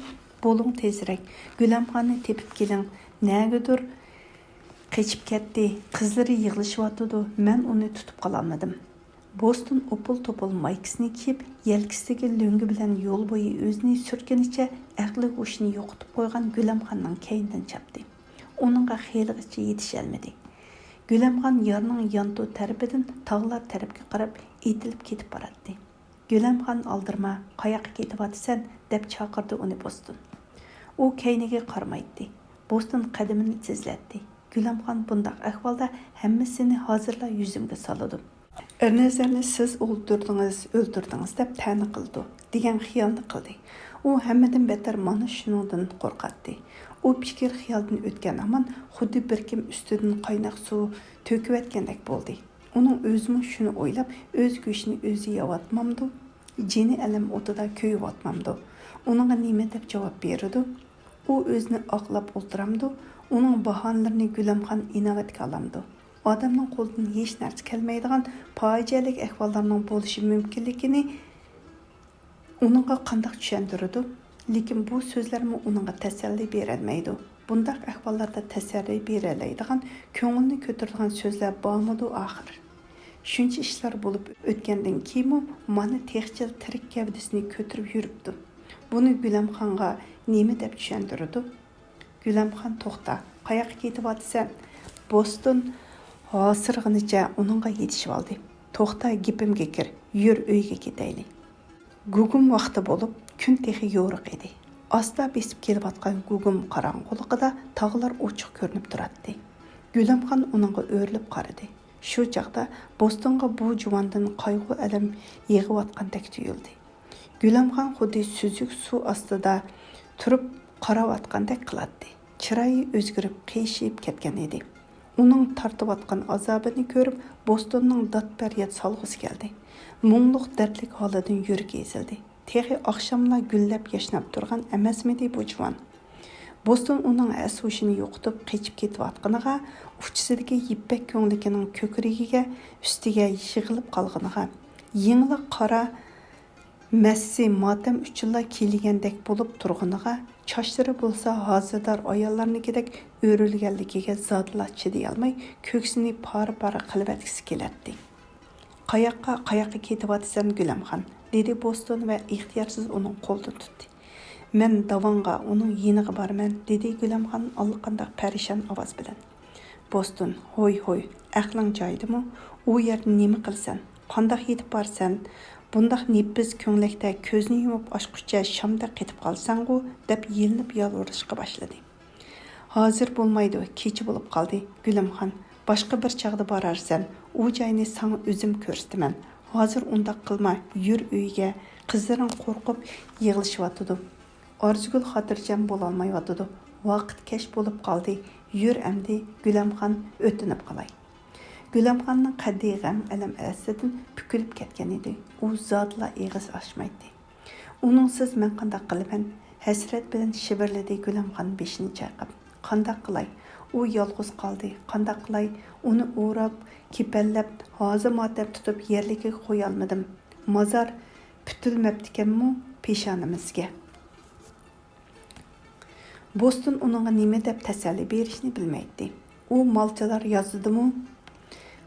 بولۇڭ تېزرەك. گۈلەمخاننى تېپىپ كېلىڭ. نەگىدۇر قېچىپ كەتتى. قىزلىرى يىغلىشىۋاتىدۇ. مەن ئۇنى تۇتۇپ قالالمىدىم. بوستون ئوپۇل-توپۇل مايكىسىنى كىيىپ، يەلكىسىدىكى لۆڭگە بىلەن يول بويى ئۆزىنى سۈرتكىنىچە ئەقلى ھوشىنى يوقىتىپ قويغان گۈلەمخاننىڭ كەينىدىن چاپتى. ئۇنىڭغا خېلىغىچە يېتىشەلمىدى. گۈلەمخان يارنىڭ يانتۇ تەرىپىدىن تاغلار تەرەپكە قاراپ ئېتىلىپ كېتىپ باراتتى. گۈلەمخان، ئالدىرىما، قاياققا كېتىۋاتىسەن؟ دەپ چاقىردى ئۇنى بوستون. ئۇ كەينىگە قارىمايتتى. بوستون قەدىمىنى تېزلەتتى. گۈلەمخان بۇنداق ئەھۋالدا ھەممىسىنى ھازىرلا يۈزۈمگە سالىدۇ. ئېرنېزەرنى سىز ئۆلتۈردىڭىز، ئۆلتۈردىڭىز دەپ تەنە قىلىدۇ، دېگەن خىيالنى قىلدى. ئۇ ھەممىدىن بەتەر مانا شۇنىڭدىن قورقاتتى. ئۇ پىكىر خىيالدىن ئۆتكەن ھامان خۇددى بىر كىم ئۈستىدىن قايناق سۇ تۆكۈۋەتكەندەك بولدى. ئۇنىڭ ئۆزىمۇ شۇنى ئويلاپ، ئۆز گۆشىنى ئۆزى يەۋاتمامدۇ؟ جېنى ئەلەم ئوتىدا كۆيۈۋاتمامدۇ؟ ئۇنىڭغا نېمە دەپ جاۋاب بېرىدۇ؟ ئۇ ئۆزىنى ئاقلاپ ئولتۇرامدۇ؟ ئۇنىڭ باھانىلىرىنى گۈلەمخان ئىناۋەتكە ئالامدۇ؟ ئادەمنىڭ قولىدىن ھېچ نەرسە كەلمەيدىغان پاجىئەلىك ئەھۋاللارنىڭ بولۇشى مۇمكىنلىكىنى ئۇنىڭغا قانداق چۈشەندۈرىدۇ؟ لېكىن بۇ سۆزلەرمۇ ئۇنىڭغا تەسەللى بېرەلمەيدۇ. بۇنداق ئەھۋاللاردا تەسەللى بېرەلەيدىغان، كۆڭۈلنى كۆتۈرىدىغان سۆزلەر بارمىدۇ ئاخىر؟ شۇنچە ئىشلار بولۇپ ئۆتكەندىن كېيىنمۇ مانا تېخىچە تىرىك گەۋدىسىنى كۆتۈرۈپ يۈرۈپتۇ. بۇنى گۈلەمخانغا نېمە دەپ چۈشەندۈرىدۇ؟ گۈلەمخان، توختا، قاياققا كېتىۋاتىسەن؟ بوستون ھاسىرىغىنىچە ئۇنىڭغا يېتىشىۋالدى. توختا، گېپىمگە كىر، يۈر ئۆيگە كېتەيلى. گۇگۇم ۋاقتى بولۇپ، كۈن تېخى يورۇق ئىدى. ئاستا بېسىپ كېلىۋاتقان گۇگۇم قاراڭغۇلۇقىدا تاغلار ئوچۇق كۆرۈنۈپ تۇراتتى. گۈلەمخان ئۇنىڭغا ئۆرۈلۈپ قارىدى. شۇ چاغدا بوستونغا بۇ جۇۋاندىن قايغۇ-ئەلەم يېغىۋاتقاندەك تۇيۇلدى. گۈلەمخان خۇددى سۈزۈك سۇ ئاستىدا تۇرۇپ قاراۋاتقاندەك قىلاتتى. چىرايى ئۆزگىرىپ، قىيشىيىپ كەتكەن ئىدى. ئۇنىڭ تارتىۋاتقان ئازابىنى كۆرۈپ، بوستوننىڭ داد-پەرياد سالغۇسى كەلدى. مۇڭلۇق، دەردلىك ھالىدىن يۈرىكى ئېزىلدى. تېخى ئاخشاملا گۈللەپ ياشناپ تۇرغان ئەمەسمىدى بۇ جۇۋان؟ بوستون ئۇنىڭ ھەس-ھوشىنى يوقىتىپ قېچىپ كېتىۋاتقىنىغا، ئۇچىسىدىكى يىپەك كۆڭلىكىنىڭ كۆكرىكىگە، ئۈستىگە يىغىلىپ قالغىنىغا، يېڭىلا قارا مەسسى ماتەم ئۈچۈنلا كىيىلگەندەك بولۇپ تۇرغىنىغا، چاچلىرى بولسا ھازىدار ئاياللارنىڭكىدەك ئۆرۈلگەنلىكىگە زادىلا چىدىيالماي، كۆكسىنى پارە-پارە قىلىۋەتكۈسى كېلەتتى. قاياققا، قاياققا كېتىۋاتىسەن، گۈلەمخان؟ دېدى بوستون ۋە ئىختىيارسىز ئۇنىڭ قولىدىن تۇتتى. مەن داۋانغا، ئۇنىڭ يېنىغا بارىمەن، دېدى گۈلەمخان ئاللىقانداق پەرىشان ئاۋاز بىلەن. بوستون، ھوي، ھوي، ئەقلىڭ جايىدىمۇ؟ ئۇ يەردە نېمە قىلىسەن؟ قانداق يېتىپ بارىسەن؟ بۇنداق نېپىز كۆڭلەكتە كۆزنى يۇمۇپ ئاچقۇچە شامدەك قېتىپ قالىسەنغۇ؟ دەپ يېلىنىپ يالۋۇرۇشقا باشلىدى. ھازىر بولمايدۇ، كېچە بولۇپ قالدى، گۈلەمخان. باشقا بىر چاغدا بارارسەن، ئۇ جاينى ساڭا ئۆزۈم كۆرسىتىمەن. ھازىر ئۇنداق قىلما، يۈر ئۆيگە، قىزلىرىڭ قورقۇپ يىغلىشىۋاتىدۇ. ئارزۇگۈل خاتىرجەم بولالمايۋاتىدۇ. ۋاقىت كەچ بولۇپ قالدى. يۈر ئەمدى، گۈلەمخان، ئۆتۈنۈپ قالاي. گۈلەمخاننىڭ قەددى غەم-ئەلەم ئاستىدىن پۈكۈلۈپ كەتكەن ئىدى. ئۇ زادىلا ئېغىز ئاچمايتتى. ئۇنىڭسىز مەن قانداق قىلىمەن؟ ھەسرەت بىلەن شىۋىرلىدى گۈلەمخان بېشىنى چايقاپ. قانداق قىلاي؟ ئۇ يالغۇز قالدى. قانداق قىلاي؟ ئۇنى ئوراپ، كېپەنلەپ، ھازا ماتەم تۇتۇپ يەرلىكىگە قويالمىدىم. مازار پۈتۈلمەپتىكەنمۇ پېشانىمىزگە؟ بوستون ئۇنىڭغا نېمە دەپ تەسەللى بېرىشنى بىلمەيتتى. ئۇ مالچىلار يازىدىمۇ،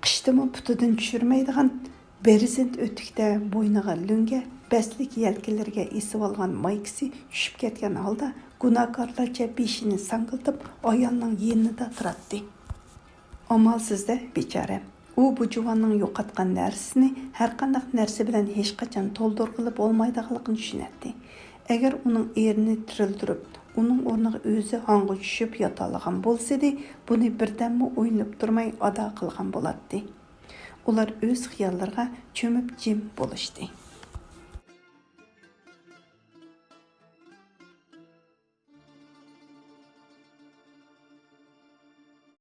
قىشتىمۇ پۇتىدىن چۈشۈرمەيدىغان، بېرېزېنت ئۆتۈكتە بوينىغا لۆڭگە، بەستلىك يەلكىلىرىگە ئېسىۋالغان مايكىسى چۈشۈپ كەتكەن ھالدا گۇناھكارلارچە بېشىنى ساڭگىلتىپ ئايالنىڭ يېنىدا تۇراتتى. ئامالسىز-دە، بىچارە. ئۇ بۇ جۇۋاننىڭ يوقاتقان نەرسىسىنى ھەرقانداق نەرسە بىلەن ھېچقاچان تولدۇرغىلى بولمايدىغانلىقىنى چۈشىنەتتى. ئەگەر ئۇنىڭ ئېرىنى تىرىلدۈرۈپ، ئۇنىڭ ئورنىغا ئۆزى ھاڭغا چۈشۈپ ياتالىغان بولسىدى، بۇنى بىردەممۇ ئويلىنىپ تۇرماي ئادا قىلغان بولاتتى. ئۇلار ئۆز خىياللىرىغا چۆمۈپ جىم بولۇشتى.